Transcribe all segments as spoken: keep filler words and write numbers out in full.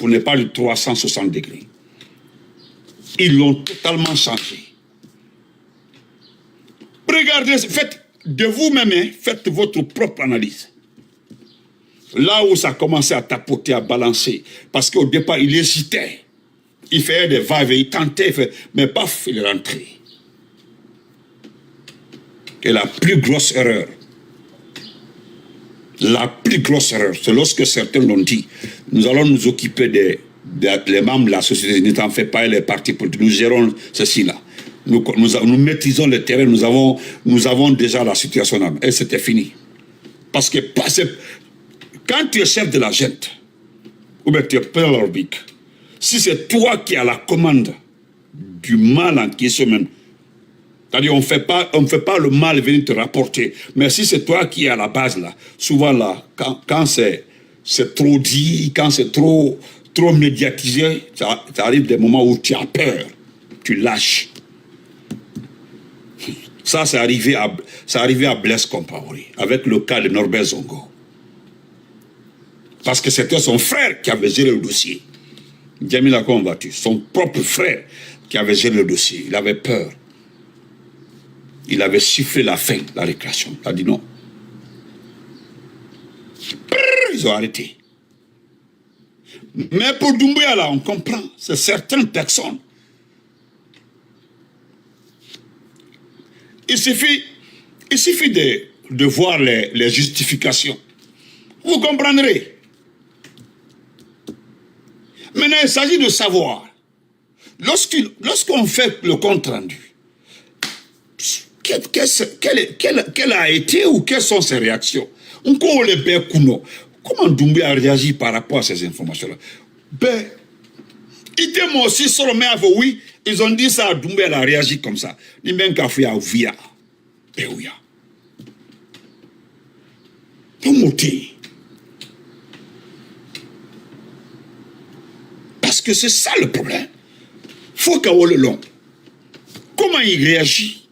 tournez pas de trois cent soixante degrés. Ils l'ont totalement changé. Regardez, faites de vous-même, hein, faites votre propre analyse. Là où ça a commencé à tapoter, à balancer, parce qu'au départ il hésitait, il faisait des va-et-vient, il tentait, il faisait, mais paf, il est rentré. Et la plus grosse erreur, la plus grosse erreur, c'est lorsque certains l'ont dit, nous allons nous occuper des, des, les membres de la société, ne t'en fais pas, les partis politiques, nous gérons ceci-là. Nous, nous, nous maîtrisons le terrain, nous avons, nous avons déjà la situation là. Et c'était fini. Parce que quand tu es chef de la gente, ou bien tu es père, si c'est toi qui as la commande du mal en question même, c'est-à-dire, on fait pas, on ne fait pas le mal venir te rapporter. Mais si c'est toi qui es à la base là, souvent là, quand, quand c'est, c'est trop dit, quand c'est trop, trop médiatisé, ça, ça arrive des moments où tu as peur, tu lâches. Ça, c'est arrivé à, c'est arrivé à Blaise Compaoré, avec le cas de Norbert Zongo. Parce que c'était son frère qui avait géré le dossier. Djamila, comment vas-tu ? Son propre frère qui avait géré le dossier. Il avait peur. Il avait sifflé la fin, la récréation. Il a dit non. Prrr, ils ont arrêté. Mais pour Doumbouya, là, on comprend. C'est certaines personnes. Il suffit, il suffit de, de voir les, les justifications. Vous comprendrez. Maintenant, il s'agit de savoir, lorsqu'il, lorsqu'on fait le compte rendu, quel, quel, quel, quel, quel a été ou quelles sont ses réactions ? N ko wo le bɛɛ kun nɔ. Comment Doumbouya a réagi par rapport à ces informations-là ? Ben, i tɛ mɔgɔ si sɔrɔ min y'a fɔ oui, ils ont dit ça, Doumbouya a réagi comme ça. Ni bɛ n k'a fɔ ya, via. Ewuya. N'o tɛ yen. Parce que c'est ça le problème. Faut ka wo le lɔn. Comment il réagit ?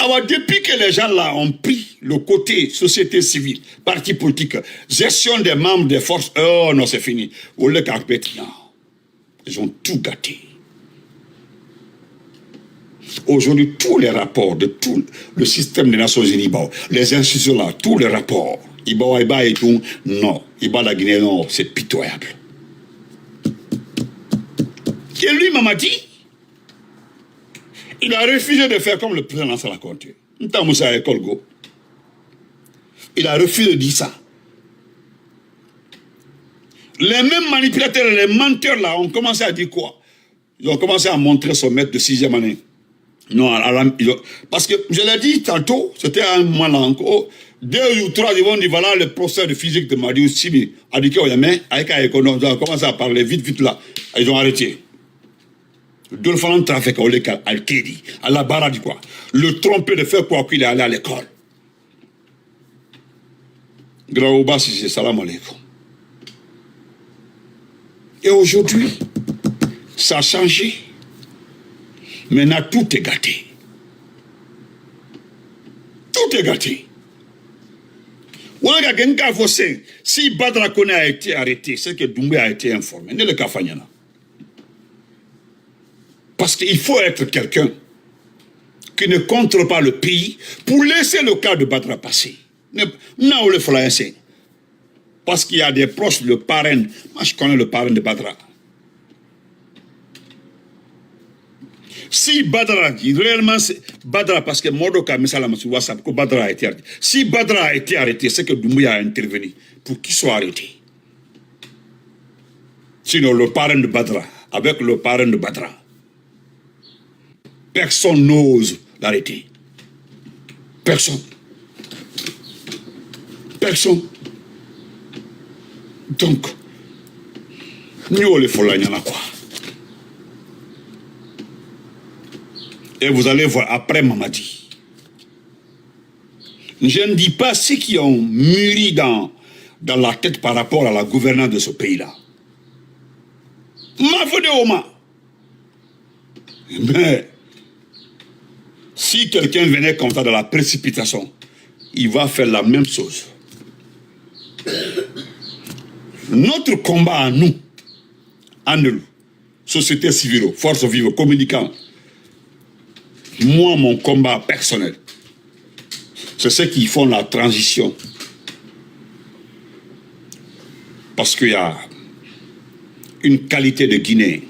Alors, depuis que les gens là ont pris le côté société civile, parti politique, gestion des membres des forces, oh non, c'est fini. Au lieu qu'à non. Ils ont tout gâté. Aujourd'hui, tous les rapports de tout le système des Nations Unies, bon, les institutions là, tous les rapports, i b'a, i b'a ye, non, i b'a, la Guinée, non, c'est pitoyable. Et lui, Mamadi, il a refusé de faire comme le président Lansana Conté. Nta Moussa Ekolgo. Il a refusé de dire ça. Les mêmes manipulateurs, les menteurs là ont commencé à dire quoi ? Ils ont commencé à montrer son maître de sixième année. Non, à la, ils ont, parce que je l'ai dit tantôt, c'était à un moment là encore, deux ou trois, ils vont dire, voilà le professeur de physique de Madi Sibi, a dit que, mais, avec, avec, ils ont commencé à parler vite, vite là. Ils ont arrêté. Dɔ fana t'a fɛ ka wele ka alikedi a la baara di quoi, le tromper de faire croire qu'il est allé à l'école. Grawuba Sise, salam alaikum. Et aujourd'hui, ça a changé. Maintenant, tout est gâté. Tout est gâté. Wala ka gɛn k'a fɔ, si Badara Kone a été arrêté, c'est que Doumbouya a été informé. Ne le ka fanyana. Parce qu'il faut être quelqu'un qui ne contrôle pas le pays pour laisser le cas de Badara passer. Ne, n'a le français. Parce qu'il y a des proches, le parrain. Moi, je connais le parrain de Badara. Si Badara, réellement, c'est Badara, parce que Modoka, mais ça, là, sur WhatsApp, que Badara a été arrêté. Si Badara a été arrêté, c'est que Doumbouya a intervenu pour qu'il soit arrêté. Sinon, le parrain de Badara, avec le parrain de Badara, personne n'ose l'arrêter. Personne. Personne. Donc, nous, on les faut la quoi. Et vous allez voir après Mamadi. Je ne dis pas ce qui ont mûri dans, dans la tête par rapport à la gouvernance de ce pays-là. Ma foi de Oma. Mais si quelqu'un venait comme ça dans la précipitation, il va faire la même chose. Notre combat à nous, à nous, société civile, force vive, communicants, moi, mon combat personnel, c'est ceux qui font la transition. Parce qu'il y a une qualité de Guinéen,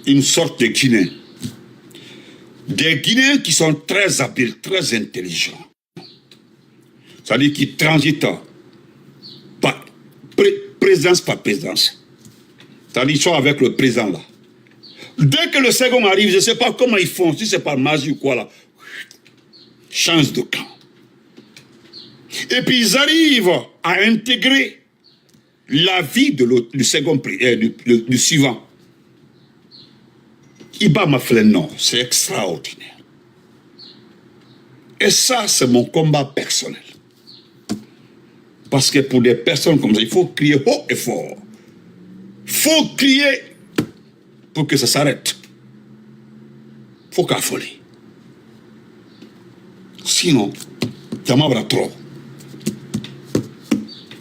une sorte de Guinéen, des Guinéens qui sont très habiles, très intelligents. C'est-à-dire qui transitent par présidence par présidence. C'est-à-dire ils sont avec le président là. Dès que le second arrive, je ne sais pas comment ils font, si c'est par magie ou quoi là, change de camp. Et puis ils arrivent à intégrer la vie de l'autre, du second, euh, du, du, du suivant. Iba Maflen, non, c'est extraordinaire. Et ça, c'est mon combat personnel. Parce que pour des personnes comme ça, il faut crier haut et fort. Faut crier pour que ça s'arrête. Faut k'a fo le. Sinon, jama bara trop.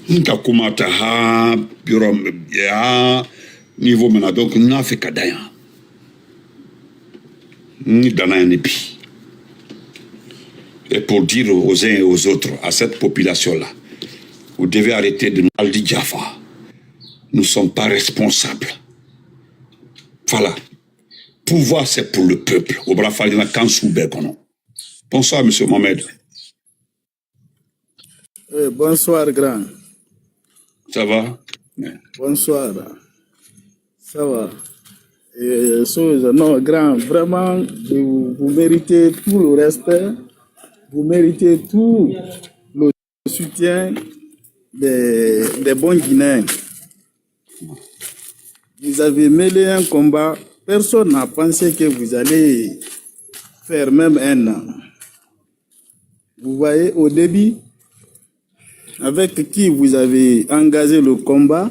N ka kuma ta ha biro ya niveau maintenant, donc n n'a fait ka dayan ni danan ni bi. Et pour dire aux uns et aux autres, à cette population-là, vous devez arrêter de nous, Aldi Jaffa, nous ne sommes pas responsables. Voilà. Pouvoir, c'est pour le peuple. Obra Falina Kansou Bekono. Bonsoir, monsieur Mohamed. Eh, bonsoir, grand. Ça va? Bonsoir. Ça va. Eh, non, grand, vraiment, vous, vous méritez tout le respect. Vous méritez tout le soutien des, des bons Guinéens. Vous avez mêlé un combat. Personne n'a pensé que vous allez faire même un an. Vous voyez, au début, avec qui vous avez engagé le combat,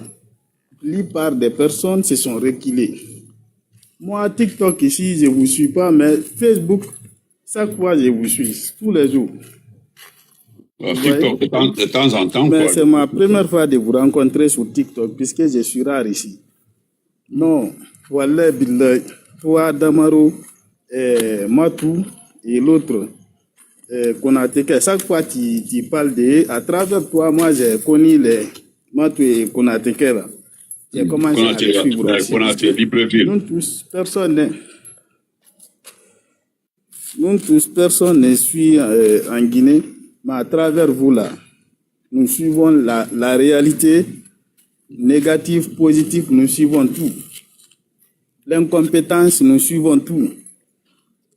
la plupart des personnes se sont reculées. Moi, TikTok ici, je ne vous suis pas, mais Facebook, chaque fois, je vous suis, tous les jours. Vous voyez ? TikTok, de temps, de temps en temps. Mais c'est ma première fois de vous rencontrer sur TikTok, puisque je suis rare ici. Non, wallahi billahi, toi Damaro, eh, Matou et l'autre, eh, Konaté, chaque fois tu, tu parles de, à travers toi, moi j'ai connu les Matou et Konaté là. J'ai commencé à les suivre aussi. Nous tous, personne n'est Nous tous, personne ne suit, euh, en Guinée, mais à travers vous là, nous suivons la, la réalité négative, positive, nous suivons tout. L'incompétence, nous suivons tout.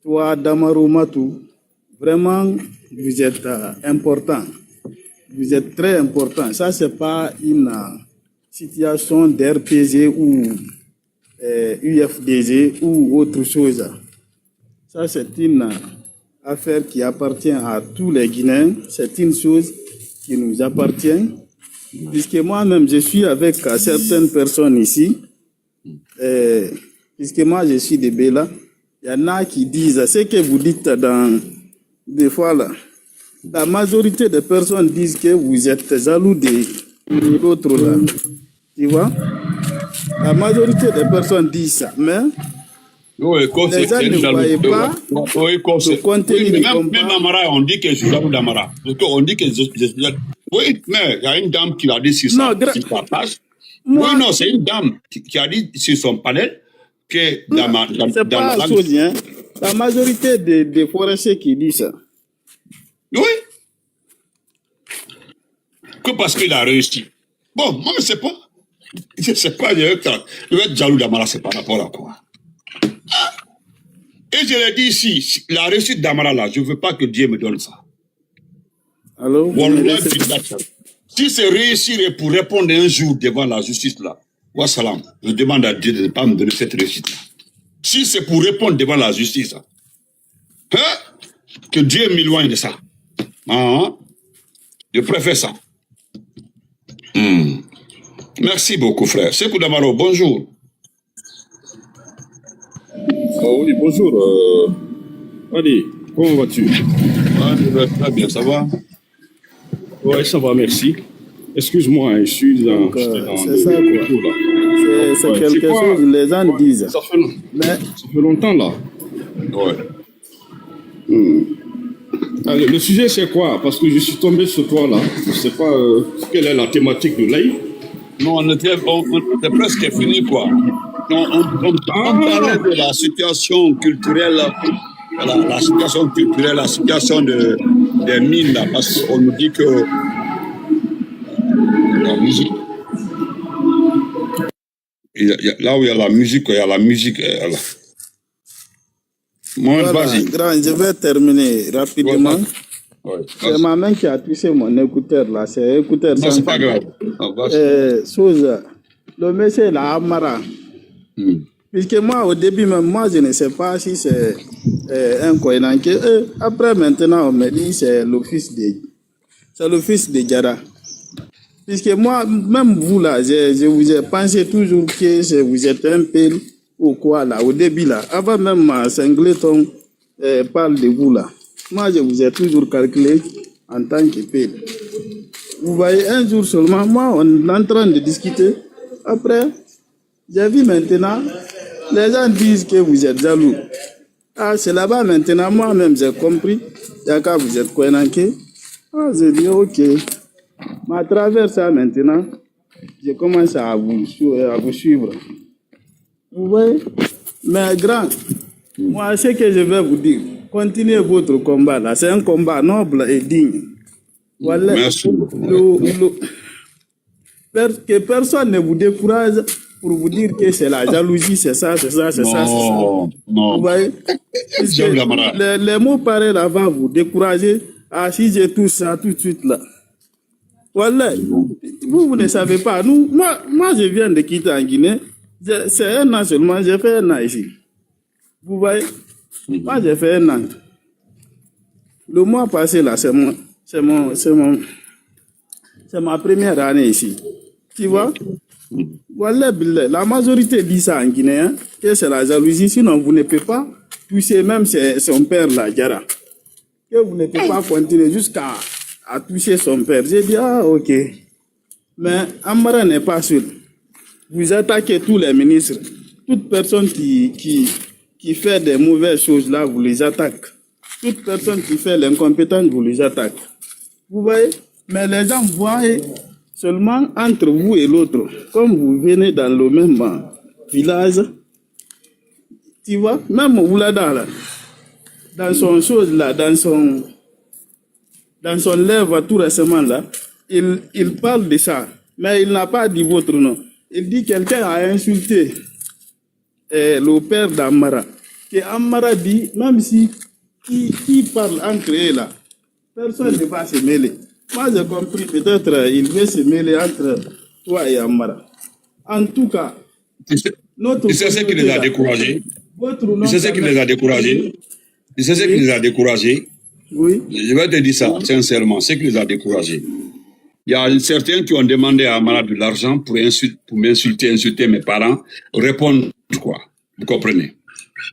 Toi, Damaro Matou, vraiment, vous êtes, euh, important. Vous êtes très important. Ça, c'est pas une, euh, situation d'R P G ou euh, U F D G ou autre chose. Ça, c'est une affaire qui appartient à tous les Guinéens. C'est une chose qui nous appartient. Puisque moi-même, je suis avec, euh, certaines personnes ici. Euh, puisque moi, je suis de Bela. Il y en a qui disent ce que vous dites dans des fois là. La majorité des personnes disent que vous êtes jaloux de l'autre là. Tu vois ? La majorité des personnes disent ça, mais les gens ne voient pas le contenu du combat. Même Damara, on dit que je suis jaloux Damara. Parce qu'on dit que je, je suis jaloux. Oui, mais il y a une dame qui l'a dit sur sa, sur sa page. Oui, non, c'est une dame qui, qui a dit sur son panel que Damara. C'est pas Damara. La majorité des, des forestiers qui disent ça. Oui. Que parce qu'il a réussi. Bon, moi, je ne sais pas. Je ne sais pas, je vais être, je vais être jaloux d'Amara, c'est par rapport à quoi ? Ah ! Et je l'ai dit ici, la réussite d'Amara là, je ne veux pas que Dieu me donne ça. Alors, si c'est réussir et pour répondre un jour devant la justice là, wassalam, je demande à Dieu de ne pas me donner cette réussite là. Si c'est pour répondre devant la justice là, hein ? Que Dieu m'éloigne de ça. Hein ? Je préfère ça. Hmm. Merci beaucoup, frère. Sekou Damaro, bonjour. Oh oui, bonjour. Euh, allez, comment vas-tu ? Ouais, je vais très bien, ça va ? Oui, ça va, merci. Excuse-moi, hein, je suis dans, donc, euh, c'est ça, quoi. C'est, c'est quelque chose, les gens disent. Ça fait, mais ça fait longtemps, là. Ouais. Hmm. Alors, le sujet, c'est quoi? Parce que je suis tombé sur toi, là. Je sais pas, euh, quelle est la thématique de live. Non, on était, on, on était presque fini, quoi. On, on, on, on parlait de la situation culturelle, la, la situation culturelle, la situation de, des mines, là, parce qu'on nous dit que la musique, il y a, il y a, là où il y a la musique, il y a la musique, euh, là. Moi, voilà, vas-y. Grand, je vais terminer rapidement. Ouais, ouais. C'est ma main qui a touché mon écouteur, là. C'est écouteur. Non, c'est pas grave. Non, vas-y. Euh, Souza, le monsieur, là, Amara. Hmm. Puisque moi, au début, même moi, je ne sais pas si c'est, euh, un Koinanké. Euh, après, maintenant, on me dit c'est le fils de, c'est le fils de Djara. Puisque moi, même vous là, je, je vous ai pensé toujours que c'est, vous êtes un peu ou quoi là, au début là, avant même, euh, Singleton, euh, parle de vous là. Moi, je vous ai toujours calculé en tant que père. Vous voyez, un jour seulement, moi, on est en train de discuter. Après, j'ai vu maintenant, les gens disent que vous êtes jaloux. Ah, c'est là-bas maintenant, moi-même, j'ai compris. Yaka, vous êtes Koinanké. Ah, j'ai dit, ok. Mais à travers ça maintenant, je commence à vous, su- à vous suivre. Vous voyez? Mais grand, moi, ce que je vais vous dire, continuez votre combat là. C'est un combat noble et digne. Voilà. Merci beaucoup. Le, le, per- que personne ne vous décourage pour vous dire que c'est la jalousie, c'est ça, c'est ça, c'est ça, c'est ça. Non, non. Vous voyez? Parce que les, les mots pareils là vont vous décourager. Ah, si j'ai tout ça tout de suite là. Voilà. Vous, vous ne savez pas. Nous, moi, moi, je viens de quitter en Guinée. Je- C'est un an seulement, j'ai fait un an ici. Vous voyez? Moi, j'ai fait un an. Le mois passé, là, c'est mon, c'est mon, c'est mon, c'est ma première année ici. Tu vois? Voilà, la majorité dit ça en Guinée, hein, que c'est la jalousie. Sinon, vous ne pouvez pas toucher même ses- son père, là, Djara. Que vous ne pouvez pas continuer jusqu'à à toucher son père. J'ai dit, ah, ok. Mais Amara n'est pas seul. Vous attaquez tous les ministres. Toute personne qui, qui, qui fait des mauvaises choses là, vous les attaquez. Toute personne qui fait l'incompétence, vous les attaquez. Vous voyez? Mais les gens voient seulement entre vous et l'autre. Comme vous venez dans le même, euh, village, tu vois, même Oulada, là, dans son chose là, dans son, dans son livre tout récemment là, il, il parle de ça. Mais il n'a pas dit votre nom. Il dit quelqu'un a insulté, euh, le père d'Amara. Que Amara dit, même si qui, qui parle entre eux là, personne ne va se mêler. Moi, j'ai compris, peut-être, euh, il veut se mêler entre toi et Amara. En tout cas, tu sais, notre communauté là, tu sais ce qui les a découragés? Tu sais ce qui les a découragés? Tu sais ce qui les a découragés? Oui. Je vais te dire ça sincèrement, ce qui les a découragés. Il y a certains qui ont demandé à Amara de l'argent pour insul- pour m'insulter, insulter mes parents, répondre quoi. Vous comprenez?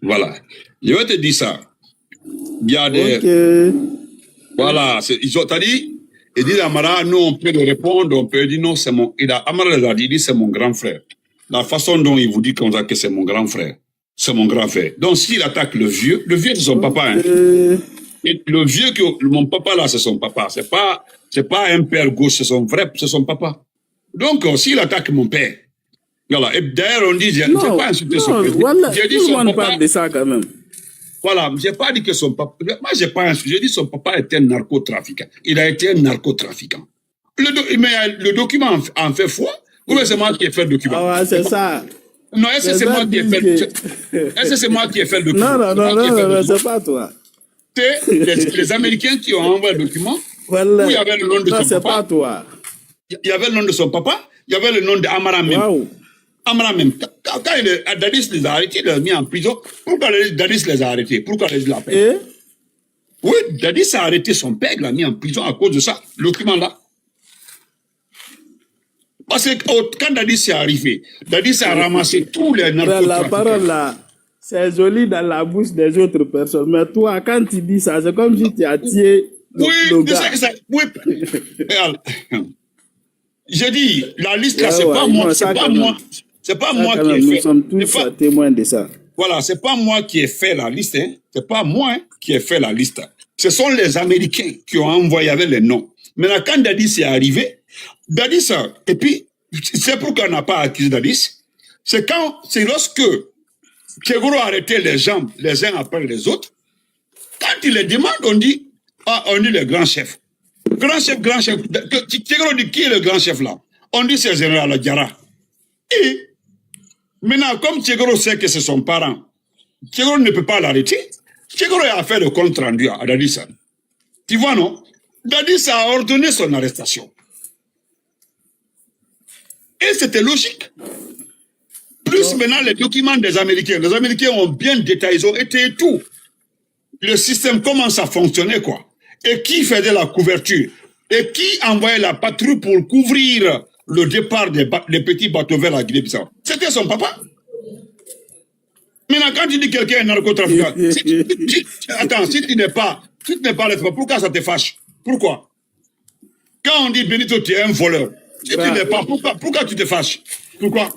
Voilà. Je vais te dire ça. Il y a des... Ok. Voilà, c'est- ils ont dit, ils disent à Amara, nous, on peut le répondre, on peut dire non, c'est mon... Il a, Amara les a dit, il dit, c'est mon grand frère. La façon dont il vous dit comme ça que c'est mon grand frère, c'est mon grand frère. Donc, s'il attaque le vieux, le vieux, c'est son papa, hein. Ok. Et le vieux que mon papa là, c'est son papa. C'est pas, c'est pas un père gauche, c'est son vrai, c'est son papa. Donc, euh, s'il attaque mon père, voilà. Et d'ailleurs, on dit, je n'ai pas insulté son père. J'ai dit tout le monde parle de ça quand même. Voilà, j'ai pas dit que son papa. Moi, j'ai pas insulté. J'ai dit son papa était un narcotrafiquant. Il a été un narcotrafiquant. Le do- mais le document en, en fait foi. Ou bien c'est moi qui ai fait le document? Ah ouais, c'est ça. Non, est-ce que c'est moi qui ai fait le... Est-ce que c'est moi qui ai fait le document? Non, non, non, non, c'est pas toi. C'est les, les Américains qui ont envoyé le document où il y avait le nom de son papa. Non, c'est pas toi. Il y avait le nom de son papa, il y avait le nom d'Amara même. Waouh. Amara même. Quand, quand, quand il est- Dadis les a arrêtés, il les a mis en prison. Pourquoi les- Dadis les a arrêtés? Pourquoi les a fait? Oui, Dadis a arrêté son père, il l'a mis en prison à cause de ça, le document là. Parce que au- quand Dadis est arrivé, Dadis a ramassé tous les narcotrafiquants. La parole là, c'est joli dans la bouche des autres personnes. Mais toi, quand tu dis ça, c'est comme si tu as tué le, oui, le gars. Oui. Et alors, J'ai dit, la liste là, c'est pas moi, c'est pas moi, c'est pas moi qui ai fait. Nous sommes tous témoins de ça. Voilà, c'est pas moi qui ai fait la liste, hein. C'est pas moi, hein, qui ai fait la liste. Ce sont les Américains qui ont envoyé avec les noms. Maintenant, quand Dadis est arrivé, Dadis, et puis, c'est pourquoi on n'a pas accusé Dadis. C'est quand, c'est lorsque Tchegoro a arrêté les gens, les uns après les autres, quand il les demande, on dit, ah, on dit le grand chef. Grand chef, grand chef. Tchegoro dit, qui est le grand chef là? On dit, c'est le général Diarra. Et maintenant, comme Tchegoro sait que c'est son parent, Tchegoro ne peut pas l'arrêter. Tchegoro a fait le compte rendu à Dadis. Tu vois, non? Dadis a ordonné son arrestation. Et c'était logique. Plus maintenant les documents des Américains. Les Américains ont bien détaillé, ils ont été et tout. Le système, comment ça fonctionnait, quoi. Et qui faisait la couverture. Et qui envoyait la patrouille pour couvrir le départ des, ba- des petits bateaux vers la Guinée-Bissau. C'était son papa. Maintenant, quand tu dis quelqu'un est narcotrafiquant, si tu- si- attends, si tu n'es pas, si tu n'es pas responsable, pourquoi ça te fâche? Pourquoi? Quand on dit Benito, tu es un voleur. Si tu n'es pas, pourquoi, pourquoi tu te fâches? Pourquoi?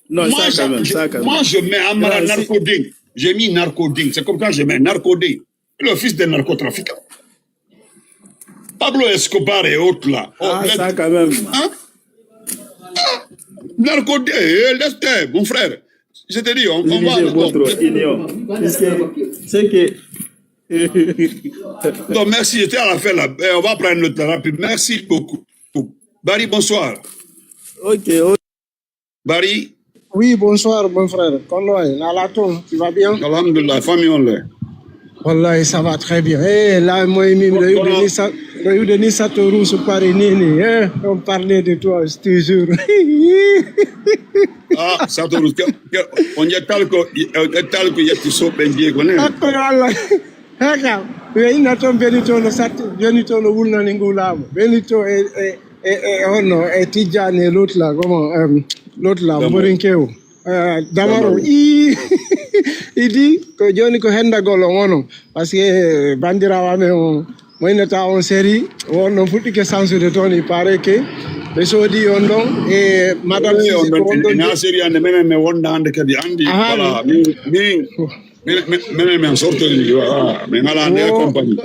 Non, moi, ça quand même, ça quand même. Moi, je mets Amara narcoding. J'ai mis narcoding. C'est comme ça que je mets narcoding. Le fils des narcotrafiquants. Pablo Escobar et autres là. Oh, ah, ça quand même. Hein? Ah, narcoding, eh, laisse, mon frère. Je te dis, on, on va. Votre union. C'est que Donc, merci, j'étais à la fin là. Eh, on va prendre le temps rapide. Merci beaucoup. Barry, bonsoir. Ok, ok. Barry. Oui, bonsoir, mon frère. Comment est-ce que tu vas bien? Alhamdulillah, famille, on l'est. Wallahi, ça va très bien. Eh, là, moi, mimi, le Yudeni Satoru, Suparinini, eh, on parlait de toi, je te jure. Ah, Satoru, on y a talco, on y a talco, il y a tout ça, ben, Dieu connaît. Haka, ɓe inna toon Benito no satti, Benito no wulnani nguu laamu. Benito e, e, e, e honno, e Tijjaani e Lotla, comment, em, Lotla, Mborinkewo. Eh, Damaro, ii, idi, ko jooni ko hendagol on onon. Parce que, eh, banndiraawo amen on, mo innata on série, on ɗon fuɗɗike sansude toon, il paraît que ɓe soodi on ɗon, e madame Sisi ko on ɗon. Ina série hannde, menen mi wonda hannde kadi, anndi, voilà, min, min, Minen, minen, minen, min sortori, ah, min alaa ndee compagnie.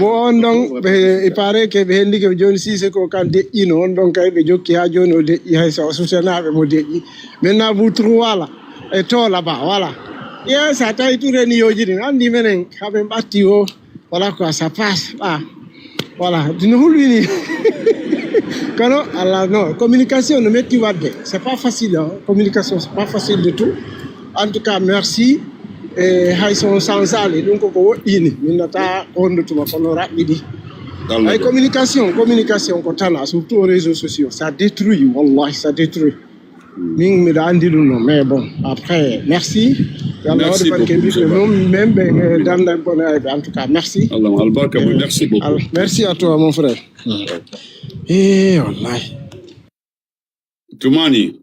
Mo on ɗon, ɓe, il paraît que ɓe henndike ɓe jooni, Siise ko kan deƴƴiino, on ɗon kay ɓe jokki haa jooni o deƴƴi, hay so o sutanaaɓe mo deƴƴi. Maintenant, vous trois là, e toola ba, voilà. Yes, a tawi ture ni yooji ɗin, anndi menen, haa ɓe ɓatti o. Voilà quoi, ça passe pas. Voilà, dina hulɓini. Kono, ala, non, communication no metti waɗde. C'est pas facile, hein. Communication, c'est pas facile du tout. En tout cas, merci. E hay so on sansaali, ɗum ko ko woɗɗiini. Min nata honndo tuma, kono raɓɓiɗi. Ay, communication, communication ko tana, surtout aux réseaux sociaux. Ça détruit, wallahi, ça détruit. Min mbiɗa anndi ɗum noon, mais bon, après, merci. Yo Allah waɗu barke ɓiɓɓe mum, men ɓe, eh, danndan kono ayɓe, en tout cas, merci. Allah albarka mo, merci beaucoup. Merci à toi, mon frère. Eh, wallahi. Tumani.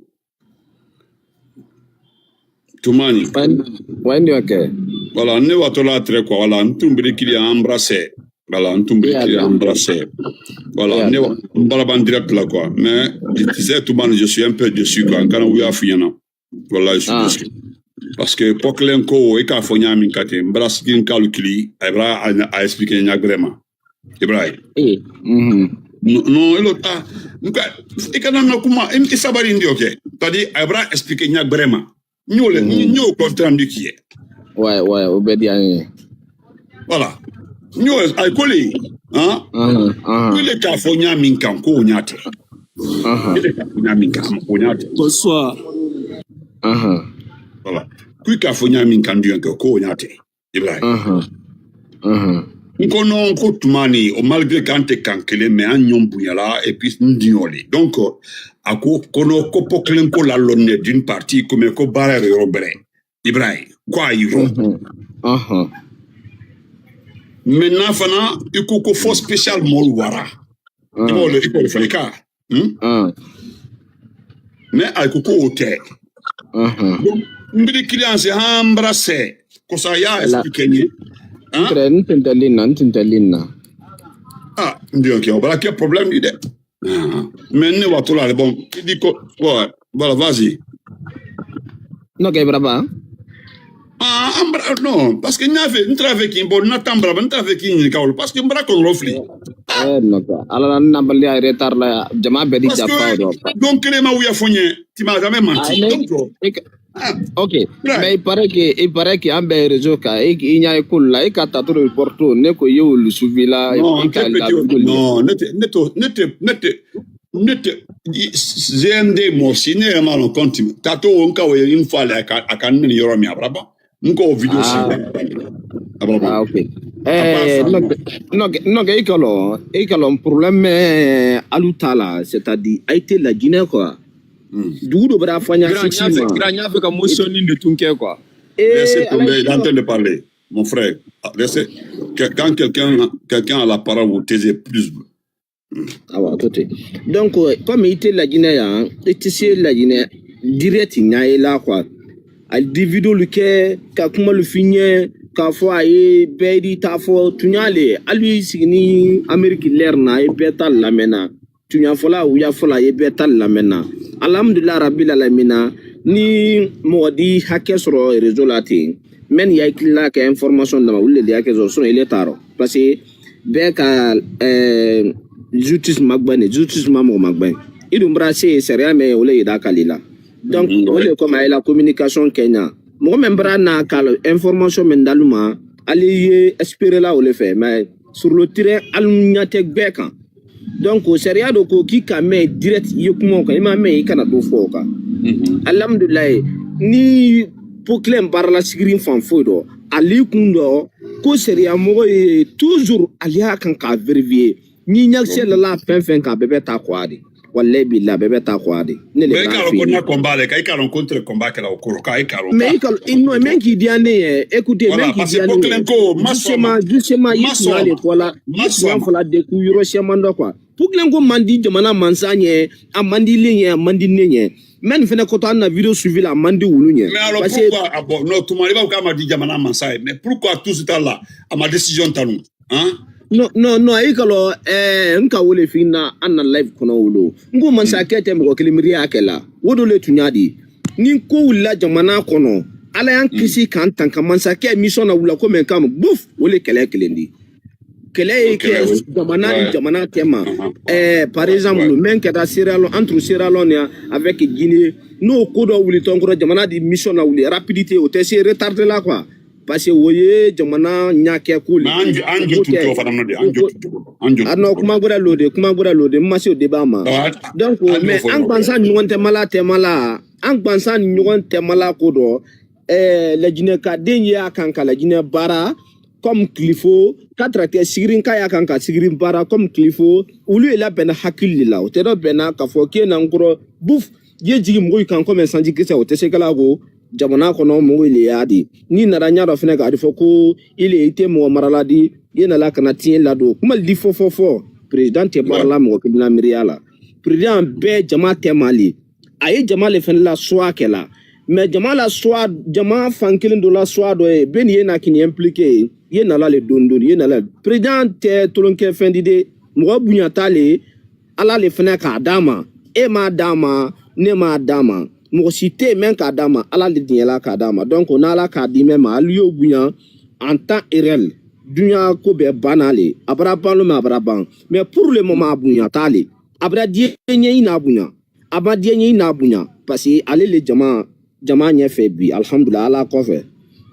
Tumani. Wayndi, wayndi, ok. Voilà, ne wattola très quoi, voilà, n tumbiri kili embrasser. Voilà, n tumbiri kili embrasser. Voilà, ne wa-, n bala ban direct la quoi. Mais, tu sais, Tumani, je suis un peu déçu quoi. N kana wuya fu ɲana. Wallahi, je suis déçu. Parce que poklen ko, i ka fo ɲamin kate, n bala sikin kalu kili, a bra a, a expliquer ɲa vraiment. Ibrahim. Eh. Non, non, ilo, ah, nka, i kana na kuma, i, i sabari ndi, ok. C'est-à-dire, a bra expliquer ɲa vraiment. Ɲo le, ɲo compte rendu qui est. Ouais, ouais, o be di anye. Voilà. Ɲo, ay koli, hein? Kuli ka fo ɲamin kan, ko ɲate. Kuli ka fo ɲamin kan, ko ɲate. Bonsoir. Voilà. Kuli ka fo ɲamin kan, du, ko ɲate. Ibrahim. N ko non, ko tumani, o malgré k'an te kan kelen, mais an ɲɔn buɲala, et puis n diɲɔ le. Donc, a ko, kono, ko poklen ko la lonne d'une partie, comme ko baara yɔrɔ bɛrɛ. Ibrahim, ko a yiro. Maintenant, fana, i ko, ko fo spécial mol wara. I b'o le, i k'o le fana ka. Hmm? Mais a ko ko o tɛ. Donc, n biri client se embrasser. Ko sa y'a expliquer n ye. Hein? N tɛ, n tun tɛ lin na, n tun tɛ lin na. Ah, n diɲɔ kɛ, o bala kɛ problème di dɛ. Mais ne wato la bon, il dit que, ouais, voilà, vas-y. Non, kay, brava. Ah, an bara, non, parce que n y'a fɛ, n taara fɛ k'i bɔ, n na tan bara, n taara fɛ k'i ɲininka o la, parce que n bara kɔlɔlɔ filɛ. Eh, non, ala la, n nabaliya retard la, jama bɛɛ di jafa o dɔ. Donc, kelen ma wuya fɔ n ye, tu m'as jamais menti. Donc, ah, ok. Mais il paraît que, il paraît que an bɛ réseau kan, i ɲɛ ye ko la, i ka tato de porto, ne ko ye olu suivi la, non, i ka la non, ne tɛ, ne tɛ, ne tɛ, ne tɛ, G M D mɔgɔ si, ne yɛrɛ ma lɔn kɔnti. Tato, n ka o ye une fois la, a ka, a ka n minɛ yɔrɔ min, a bara ban. N ka o video si. Ah. A bara ban. Ah, ok. Eh, non, non, non, i ka lɔn, i ka lɔn problème, eh, alu t'a la, c'est-à-dire, a été la Guinée, quoi. Dugu dɔ bɛ fɔ n y'a fɛ, n y'a fɛ ka motion de tun kɛ, quoi. Laissez tomber, il est en train de parler, mon frère. Laissez, que, quand quelqu'un, quelqu'un a la parole, vous taisez plus. Awɔ, a to ten. Donc, comme i tɛ Lajinɛ yan, i tɛ se Lajinɛ direct ɲa ye la, quoi. A di video lu kɛ, ka kuma lu f'i ɲɛ, k'a fɔ a ye bɛɛ di t'a fɔ tuɲa le, hali i sigi ni Ameriki lɛri na, a ye bɛɛ ta lamɛnna. Tuɲafɔla, wuyafɔla, a ye bɛɛ ta lamɛnna. Alhamdulilahi rabil alamina, ni mɔgɔ di hakɛ sɔrɔ réseau la ten, mais nin hakilila kɛ information dama, olu le di hakɛ sɔrɔ, sinon, i le t'a rɔ. Parce que bɛɛ ka, ɛɛ, justice magwɛn de, justice ma mɔgɔ magwɛn. I dun bara se sariya mɛn, o le yira k'ale la. Donc, o le comme a ye la communication kɛ ɲa. Mɔgɔ min bara n'a ka information min dalu ma, ale ye espérer la o le fɛ, mais sur le terrain, alu ɲa tɛ bɛɛ kan. Donc, sariya dɔ ko k'i ka mɛn direct i ye kuma o kan, i m'a mɛn, i kana dɔ fɔ o kan. Alhamdulilayi, ni pokilɛ baarala sigiri fan foyi dɔ, ale kun dɔ, ko sariya mɔgɔ ye toujours ale y'a kan k'a vérifier. Ni ɲakisɛ lala fɛn fɛn kan, a bɛɛ bɛ taa kɔ a de. Walayi bilayi, a bɛɛ bɛ taa kɔ a de. Ne le b'a f'i ye. Mais i k'a lɔn ko n na combat le, ka i k'a lɔn ko n tɛ combat kɛla o kɔrɔ, ka i k'a lɔn. Mais i ka, i nɔ, mais k'i diya ne ye, écoutez, mais k'i diya ne ye. Voilà, parce que ko kelen ko, ma sɔn a ma. Justement, justement, i tun y'ale fɔ la, i tun y'a fɔ la depuis yɔrɔ siyaman dɔ, quoi. Ko kelen ko man di jamana mansa ɲɛ, a man di le ɲɛ, a man di ne ɲɛ. Mais nin fana kɔtɔ, an na video suivi la, a man di wulu ɲɛ. Mais alors, parce que pourquoi, ah bon, non, tuma i b'a fɔ k'a ma di jamana mansa ye, mais pourquoi tout ce temps là, a ma décision ta nun? Hein? Non, non, non, i ka lɔn, ɛɛ, n ka wele f'i na, an na live kɔnɔ wolo. N ko, mansakɛ tɛ mɔgɔ kelen miiriya kɛ la. O de le tun y'a di. Ni ko wulila jamana kɔnɔ, Ala y'an kisi k'an tanga. Mansakɛ mission na wula ko mɛn kan, buf, o le kɛlɛ kelen di. Kɛlɛ ye kɛ jamana ni jamana tɛ ma. Ɛɛ, par exemple, mɛn kɛ taa Sierra Leone, entre Sierra Leone ya, avec Guinée, n'o ko dɔ wuli tɔnkɔrɔ, jamana di mission na wuli, rapidité, o tɛ se retard la, quoi. Parce que o ye jamana ɲakɛ ko le ye. An jo tun t'o fana nɔ de, an jo tun t'o kɔnɔ. An jo tun t'o kɔnɔ. A nɔ, kuma bɔra l'o de, kuma bɔra l'o de, n ma se o débat ma. Donc, mais an gansan ɲɔgɔn tɛmɛla, tɛmɛla, an gansan ɲɔgɔn tɛmɛla ko dɔ, ɛɛ, Lajinɛ ka den ye a kan ka Lajinɛ baara comme qu'il faut, ka tarakɛ sigirin ka y'a kan ka sigirin baara comme qu'il faut, olu ye labɛnna hakili de la, o tɛ dɔ bɛnna k'a fɔ k'e na n kɔrɔ, buf, ye jigin mɔgɔw kan comme sanji kisɛ, o tɛ se kala ko jamana kɔnɔ mɔgɔw le y'a di. N'i nana ɲɛ dɔ fana k'a fɔ ko i le, i tɛ mɔgɔ marala di, i nana ka na tiɲɛ ladon. Kuma di fɔ, fɔ, fɔ, président tɛ baara la mɔgɔ kelen na miiriya la. Président bɛɛ jama tɛ Mali. A ye jama le fana la choix kɛ la. Mais jama la choix, jama fan kelen dɔ la choix dɔ ye, bɛɛ nin ye na k'i impliqué ye, i ye nala le dɔɔni dɔɔni, i ye nala. Président tɛ tolonkɛ fɛn di dɛ, mɔgɔ bonya t'ale ye. Ala le fana k'a d'a ma. E m'a d'a ma, ne m'a d'a ma. Mɔgɔ si tɛ yen, mɛn k'a d'a ma. Ala le diɲɛla k'a d'a ma. Donc, n'Ala k'a di mɛn ma, hali y'o bonya en temps réel, dunya ko bɛɛ banna le. A bara ban, mais a bara ban. Mais pour le moment, a bonya t'ale. A bara diɲɛ ɲɛ i n'a bonya. A ma diɲɛ ɲɛ i n'a bonya. Parce que ale le jama jama ɲɛfɛ bi, alihamudulila, Ala kɔfɛ.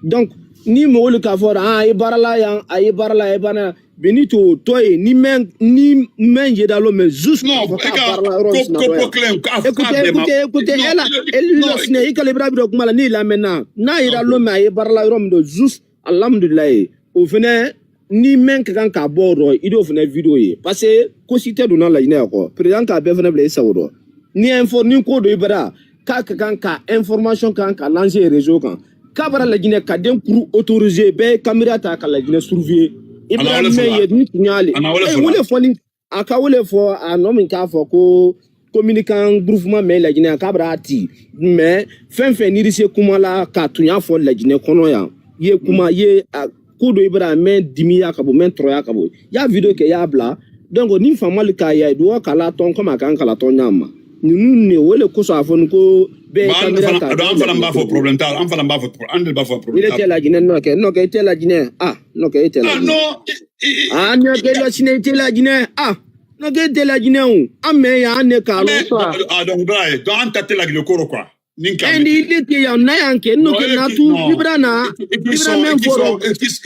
Donc, ni mɔgɔw k'a fɔ, ah, a ye baara la yan, a ye baara la, a ye baara la. Benito, tɔ ye, ni mɛn, ni mɛn ye da lɔ, mais juste k'a fɔ k'a baara la yɔrɔ sinatɔ yan. Écoutez, écoutez, écoutez, e la, e la sinɛ, i kalibira bi dɔ kuma la, n'i lamɛnna, n'a ye da lɔ, mais a ye baara la yɔrɔ min dɔ, juste, alihamudulilayi, o fɛnɛ, ni mɛn ka kan k'a bɔ o rɔ, i d'o fana video ye. Parce que ko si tɛ donna Lajinɛ kɔ. Président k'a bɛɛ fana bila i sago dɔ. Ni info, ni ko dɔ i bara, k'a ka kan ka information kan ka lancer réseau kan. K'a bara Lajinɛ ka den kuru autoriser, bɛɛ ye caméra ta ka Lajinɛ surveiller. I bara mɛn ye, ni tun y'ale. Ee, wele fɔ ni A ka wele fɔ a nɔ min k'a fɔ ko communicant groupement mɛn Lajinɛ, k'a b'a ti, mais fɛn fɛn n'i bɛ se kuma la, k'a tun y'a fɔ Lajinɛ kɔnɔ yan, i ye kuma, i ye ko dɔ, i b'a mɛn dimiya ka bɔ, mɛn tɔɔrɔya ka bɔ, i y'a video kɛ, i y'a bila, Donc niŋ faamalu ka a ye a ye duwaa ka a la tɔŋ kama a ka n ka a la tɔŋ ñaama. Ninnu ne wo le koso a fo n ko bee ye kamera ka a doo an fanaŋ b'a fo problème t'a la an fanaŋ b'a fo problème an de b'a fo problème t'a la. Ite la jine nɔ kɛ nɔ kɛ ite la jine ah nɔ kɛ ite la jine ah nɔ kɛ la sine ite la jine ah nɔ kɛ ite la jine o an mɛ ya an ne ka lo ah donc bra ye donc an ta te la jine koro quoi. Niŋ ka ɛndi i le ke yaŋ na yaŋ ke nɔ ke na tu ibra na ibra men foro.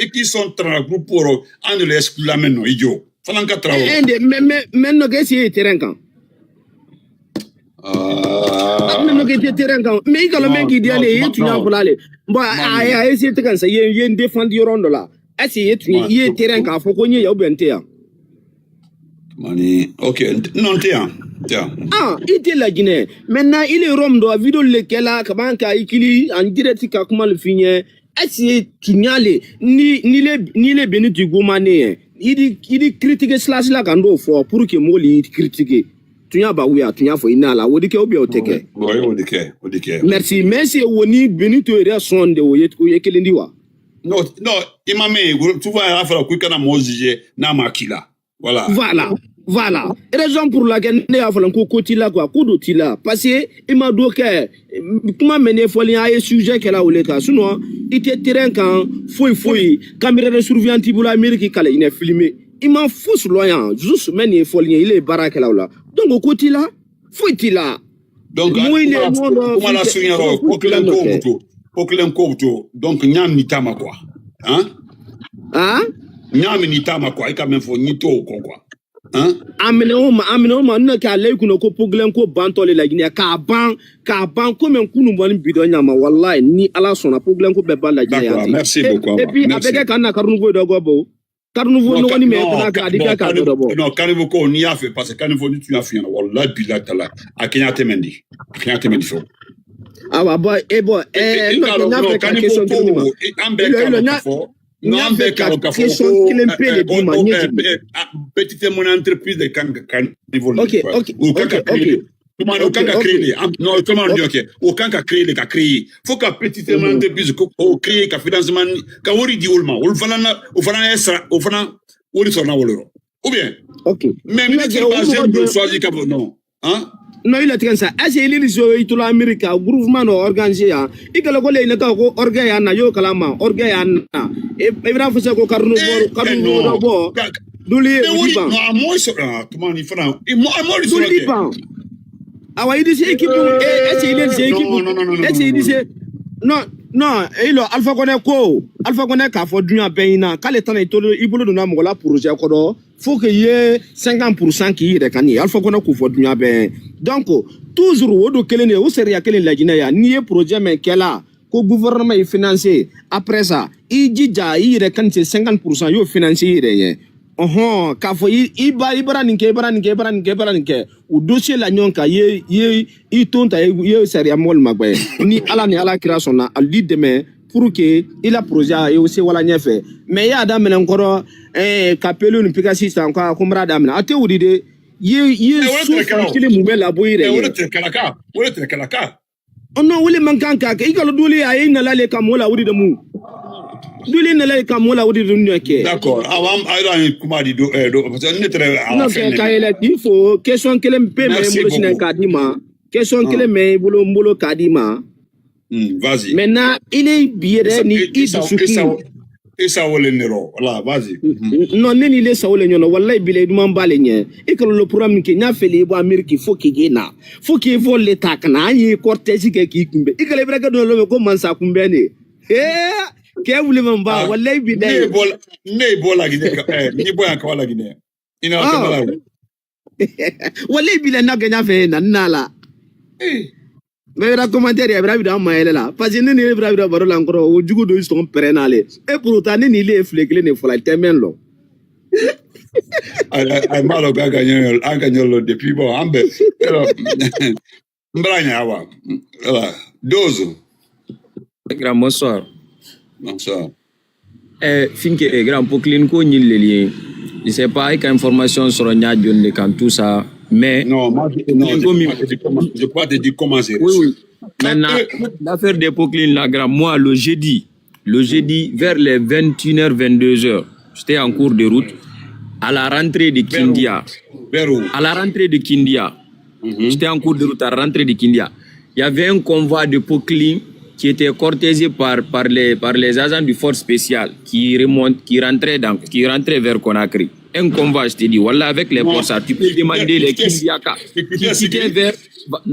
Eki son tra groupe poro an de le exclu la men no ijo. Fanaŋ ka tara wo. Ɛn de mɛ mɛ mɛ nɔ ke si ye terrain kan. Ah mɛ nɔ ke si ye terrain kan mɛ i kalo mɛ k'i diya ne ye tuɲa fula le. Bon a ye a ye si te kan sa ye ye n défend yɔrɔ dɔ la. Est ce que ye tuɲa ye terrain k'a fɔ ko n ye ya ou bien n te ya. Mani ok non te ya. Ah i te la jine. Maintenant il est rome do video le kɛla ka ban ka i kili en direct ka kuma le fi ye. Est ce que tuɲa le ni ni le ni le beni ti goma ne ye. I di i di critique sila sila kan do fo pour que mo li critique. Tuɲa ba wuya tuɲa fo ina la wodi ke obi o teke. Wodi ke wodi ke. Merci mais c'est woni beni to ere son de o ye o ye kelendi wa. Non non i ma me souvent a fala ku kana mo juger na ma kila. Voilà. Voilà. Voilà. Raison pour laquelle ne y'a fɔ ko ko t'i la quoi ko do t'i la parce que i ma do kɛ kuma mɛ ne fɔli a ye sujet kɛla o le kan sinon i tɛ terrain kan foyi foyi caméra de surveillance t'i bolo Amérique kala i ne filmer i ma fosi lɔn yan juste mɛ nin ye fɔli ye i le baara kɛla o la donc ko t'i la foyi t'i la. Donc kuma la surunya rɔ ko kelen ko buto ko kelen ko buto donc ɲa mi tama quoi. Hein? Hein? Ɲa mi ni tama quoi i ka men fo ni to ko quoi. Hein? Amene o ma amene o ma nna ka lay kuno ko poglen ko banto le la gine ka ban ka ban ko men kunu bon bido ɲama wallahi ni ala sona poglen ko be ban la gine. D'accord merci beaucoup et puis avec kan na karunu vo do go bo. Karunu vo no ni me ko na ka di ka ka do bo. Non karunu vo ko ni ya fe parce que karunu vo ni tu ya fe wallahi billahi taala. A kenya temendi a kenya temendi fo. Awa bon e bon e no na fe ka question ko an be ka fo. Non an be ka fo question kelen pe le di ma ni di. Petite mon entreprise de kan kan niveau. Ok ok ok. Tuma o kan ka créer de non tuma o kɛ o kan ka créer de ka créer fo ka petite entreprise ko o créer ka financement ka wari di olu ma olu fana na o fana ye sara o fana wari sɔrɔ na wolo yɔrɔ ou bien. Ok mais ministre ba se do choisi ka bɔ non. Han. Non il est très ça est-ce que il est so i tula America groupement no organiser ya i kala ko le ne ka ko orga ya na yo kala ma orga ya na e e bra fo se ko karno bo karno bo duli e wari ban. Non a mo so tuma ni fana e mo a mo so liban. Awa i di se équipe est-ce que il est se équipe est-ce que il di se non non ilo alpha kone ko alpha kone k'a fɔ dunya bɛɛ ɲina k'ale tana i tolo i bolo donna mɔgɔ la projet kɔrɔ fo que i ye cinquante pour cent k'i yɛrɛ kan nin alpha kone k'o fɔ dunya bɛɛ donc toujours o don kelen de o sariya kelen lajinɛ yan n'i ye projet mɛn kɛla ko gouvernement ye financer après ça i jija i yɛrɛ kan se cinquante pour cent i y'o financer i yɛrɛ ye ɔhɔn k'a fɔ i i ba i bara nin kɛ i bara nin kɛ i bara nin kɛ i bara nin kɛ u dossier la ɲɔgɔn kan i ye i ye i ton ta i ye sariya mɔgɔ ma gbɛ ni ala ni ala kira sɔnna a di dɛmɛ pour que i la projet a ye o se wala ɲɛfɛ mais i y'a daminɛ n kɔrɔ ɛɛ ka pelu ni pigasi san ka ko n b'a daminɛ a tɛ wuli de i ye i ye so fan kelen mun bɛ labɔ i yɛrɛ ye. Ɔnɔ wuli man kan k'a kɛ i kalo duli a ye nala le ka mɔgɔ la wuli de mu duli nala le ka mɔgɔ la wuli de ɲɔ kɛ. D'accord awa an ayi an kuma di do ɛ do parce que ne tɛrɛ a fɛn ne ka yɛlɛ k'i fo question kelen pe mɛ n bolo sinɛ k'a d'i ma question kelen mɛ i bolo n bolo k'a d'i ma. Vas-y maintenant i ni bi yɛrɛ ni i dusukun. Isa wole nero wala vas-y. Non ne ni le sa wole ɲɔgɔn walayi bila i duman b'ale ɲɛ i kalo lo programme kɛ n y'a fɛ i bɔ ameriki fo k'i na fo k'i fɔ le ta kana an y'i cortège kɛ k'i kunbɛn i kalo i bɛ kɛ dɔ lo ko mansa kunbɛn de ee kɛ wuli man ba walayi bi da ne bɔ la ne bɔ la gine ne bɔ yan kaba la gine i na wala i bila na gɛnya fɛ na na la mɛ bɛra commentaire a bɛra bi da ma yɛlɛ la parce que ne ni bɛra bi da baro la kɔrɔ o jugu do sɔn pɛrɛn n'ale e pourtant ne ni le file kelen de fɔlɔ tɛ mɛn lɔ a ma lɔ k'a ka ɲɛ an ka ɲɛ lɔ depuis bon an bɛ n bɛra ɲɛ wa dozo. Grand bonsoir. Bonsoir. Eh, finke eh, grand poclin ko ñillel ye. Je sais pas ay ka information soro ña jonde kan tout ça mais non moi je, non, je, crois, je crois te dire comment c'est oui oui. Maintenant l'affaire des poclin la grand moi le jeudi le jeudi vers les vingt et une heures vingt-deux heures j'étais en cours de route. À la rentrée de Kindia. À la rentrée de Kindia. J'étais en cours de route à la rentrée de Kindia. Il y avait un convoi de Poklin qui était cortégé par, par, les, par les agents du force spéciale qui remontent, qui rentraient dans, qui rentraient vers Conakry. Un convoi, je te dis, voilà, avec les forces, tu peux demander les Kindiaka qui quittaient vers,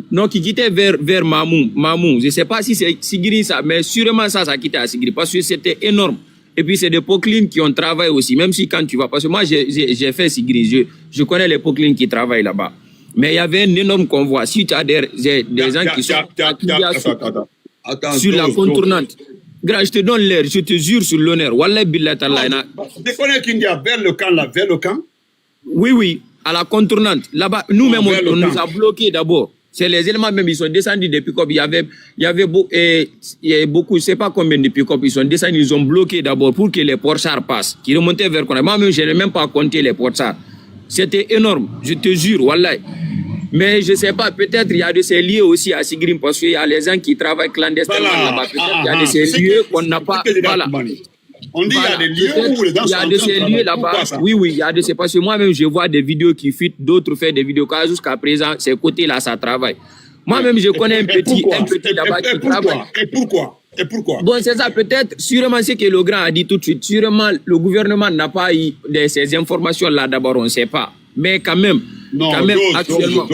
non, qui quittaient vers, vers Mamou, Mamou. Je ne sais pas si c'est Sigiri ça, mais sûrement ça, ça quittait à Sigiri parce que c'était énorme. Et puis, c'est des Poklin qui ont travaillé aussi, même si quand tu vas, parce que moi, j'ai fait Sigri, je, connais les Poklin qui travaillent là-bas. Mais il y avait un énorme convoi. Si tu as des, gens qui sont sur la contournante, grand, je te donne l'heure, je te jure sur l'honneur. Wallah billah tallah. Je connais qu'il y a vers le camp là, vers le camp. Oui, oui, à la contournante. Là-bas, nous-mêmes, on, nous a bloqués d'abord. C'est les éléments même, ils sont descendus des pick-up. Il y avait, il y avait, beau, et, il y avait beaucoup, je ne sais pas combien de pick-up ils sont descendus, ils ont bloqué d'abord pour que les porteurs passent, qui remontaient vers Conakry. Moi-même, je n'ai même pas compté les porteurs. C'était énorme, je te jure, wallah. Mais je ne sais pas, peut-être il y a de ces lieux aussi à Sigrim, parce qu'il y a les gens qui travaillent clandestinement là-bas. Peut-être il y a de ces lieux qu'on n'a pas. Voilà. On dit il y a des lieux où les gens sont en train de travailler. Oui, oui, il y a des, c'est parce que moi-même, je vois des vidéos qui fuitent, d'autres faire des vidéos, car jusqu'à présent, ces côtés-là, ça travaille. Moi-même, je connais un petit, un petit là-bas qui travaille. Et pourquoi? Et pourquoi? Bon, c'est ça, peut-être, sûrement ce que le grand a dit tout de suite, sûrement le gouvernement n'a pas eu ces informations-là, d'abord, on ne sait pas. Mais quand même, quand même, actuellement,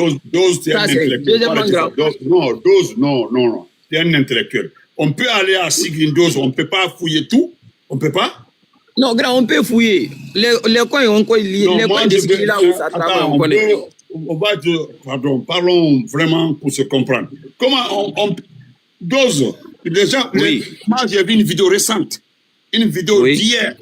ça c'est deuxièmement grave. Non, Dose, non, non, non. C'est un intellectuel. On peut aller à Sigrin Dose, on ne peut pas fouiller tout, on ne peut pas. Non, grand, on peut fouiller. Les, les coins, on connaît. Les coins de ce qu'il a où ça travaille, on connaît. On va dire, pardon, parlons vraiment pour se comprendre. Comment on, on Dose, déjà, moi j'ai vu une vidéo récente, une vidéo d'hier.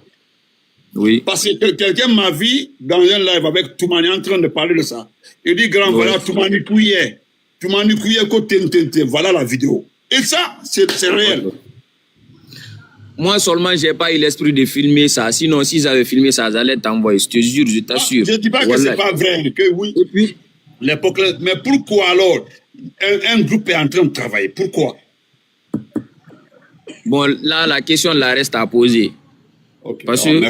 Oui. Parce que quelqu'un m'a vu dans un live avec Toumani en train de parler de ça. Il dit, grand, voilà Toumani Kouyé. Toumani Kouyé, côté N T N T, voilà la vidéo. Et ça, c'est réel. Moi seulement, j'ai pas eu l'esprit de filmer ça. Sinon, s'ils avaient filmé ça, j'allais t'envoyer. Je te jure, je t'assure. Je ne dis pas que c'est pas vrai, que oui. Et puis, l'époque, mais pourquoi alors un, un groupe est en train de travailler? Pourquoi? Bon, là, la question là reste à poser. Parce que,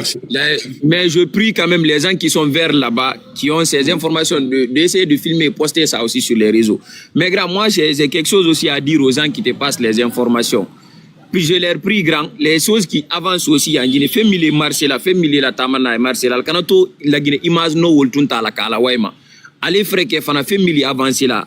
mais je prie quand même les gens qui sont vers là-bas, qui ont ces informations, d'essayer de filmer et poster ça aussi sur les réseaux. Mais grand, moi, j'ai quelque chose aussi à dire aux gens qui te passent les informations. Puis je leur prie grand, les choses qui avancent aussi en Guinée. Fɛn min le marché la, fɛn min le la taama na marché la, kana to la Guinée image no wolu tun ta la kala wayma. Ale frère ke fana fɛn min le avance la.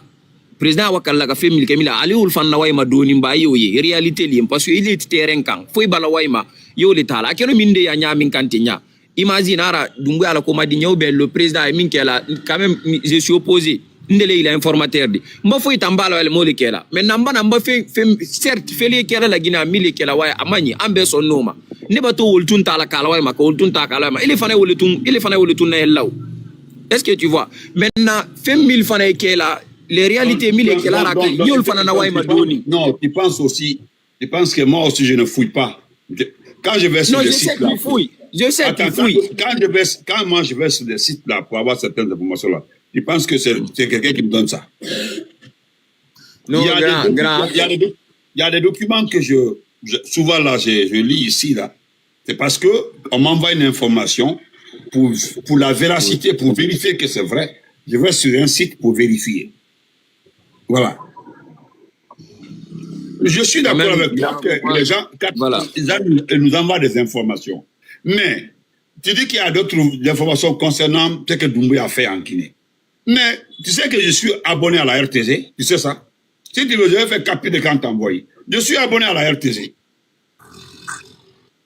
Président wa kalla ka feŋ mili ke mila ali wolu fanna wayima doonin ba yo ye réalité li parce que il est terrain kan foyi bala wayima yo le tala akeno min de ya ñamin kante ña. Imagine ara dumbuya la ko madi ñew ben le président e min kela quand même je suis opposé. Ndele ila informateur di mba foyi tamba la wala mole kela mais namba namba fe fe certes fele kela la gina mili kela waya amani ambe sonnoma ne ba to wol tun tala kala wayima ko wol tun ta kala wayima ile fana wol tun ile fana wol tun na law. Est-ce que tu vois? Maintenant, fɛn min fana ye kɛ la, les réalités min ye kɛ la, a ka ɲi olu fana na wa i ma dɔɔni. Non, tu penses aussi, tu penses que moi aussi je ne fouille pas. Quand je vais sur des sites là, je sais qu'il fouille. Je sais qu'il fouille. Quand je vais, quand moi je vais sur des sites là pour avoir certaines informations là, tu penses que c'est quelqu'un qui me donne ça? Non, il y a des documents que je, souvent là, je, je lis ici là. C'est parce que on m'envoie une information pour, pour la véracité, pour vérifier que c'est vrai. Je vais sur un site pour vérifier. Voilà. Je suis d'accord avec toi que les gens, quand ils nous envoient des informations. Mais tu dis qu'il y a d'autres informations concernant ce que Doumbouya a fait en Guinée. Mais tu sais que je suis abonné à la R T G, tu sais ça? Si tu veux, je vais faire copie de quand t'envoyer. Je suis abonné à la R T G.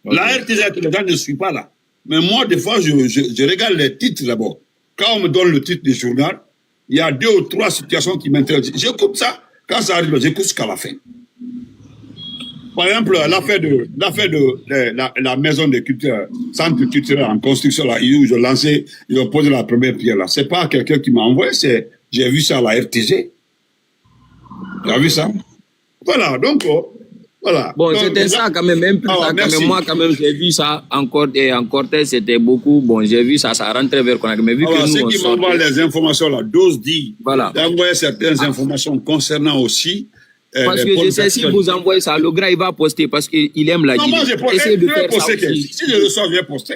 La R T G, les gens ne suivent pas là. Mais moi, des fois, je, je, je regarde les titres d'abord. Quand on me donne le titre du journal, il y a deux ou trois situations qui m'intéressent. J'écoute ça. Quand ça arrive, j'écoute jusqu'à la fin. Par exemple, l'affaire de, l'affaire de, de la, la maison de culture, centre culturel en construction, là, où ils ont lancé, ils ont posé la première pierre, là. C'est pas quelqu'un qui m'a envoyé, c'est, j'ai vu ça à la R T G. Tu as vu ça? Voilà, donc, euh, voilà. Bon, c'était ça quand même, un peu ça quand même. Moi, quand même, j'ai vu ça encore et encore, c'était beaucoup. Bon, j'ai vu ça, ça rentrait vers Conakry. Mais vu que nous, ceux qui m'envoient les informations, là, Dose dit, voilà, d'envoyer certaines informations concernant aussi. Parce que je sais, si vous envoyez ça, le gars, il va poster parce qu'il aime la Guinée. Non, moi, je poste. Essayez de faire ça aussi. Si je reçois, je vais poster.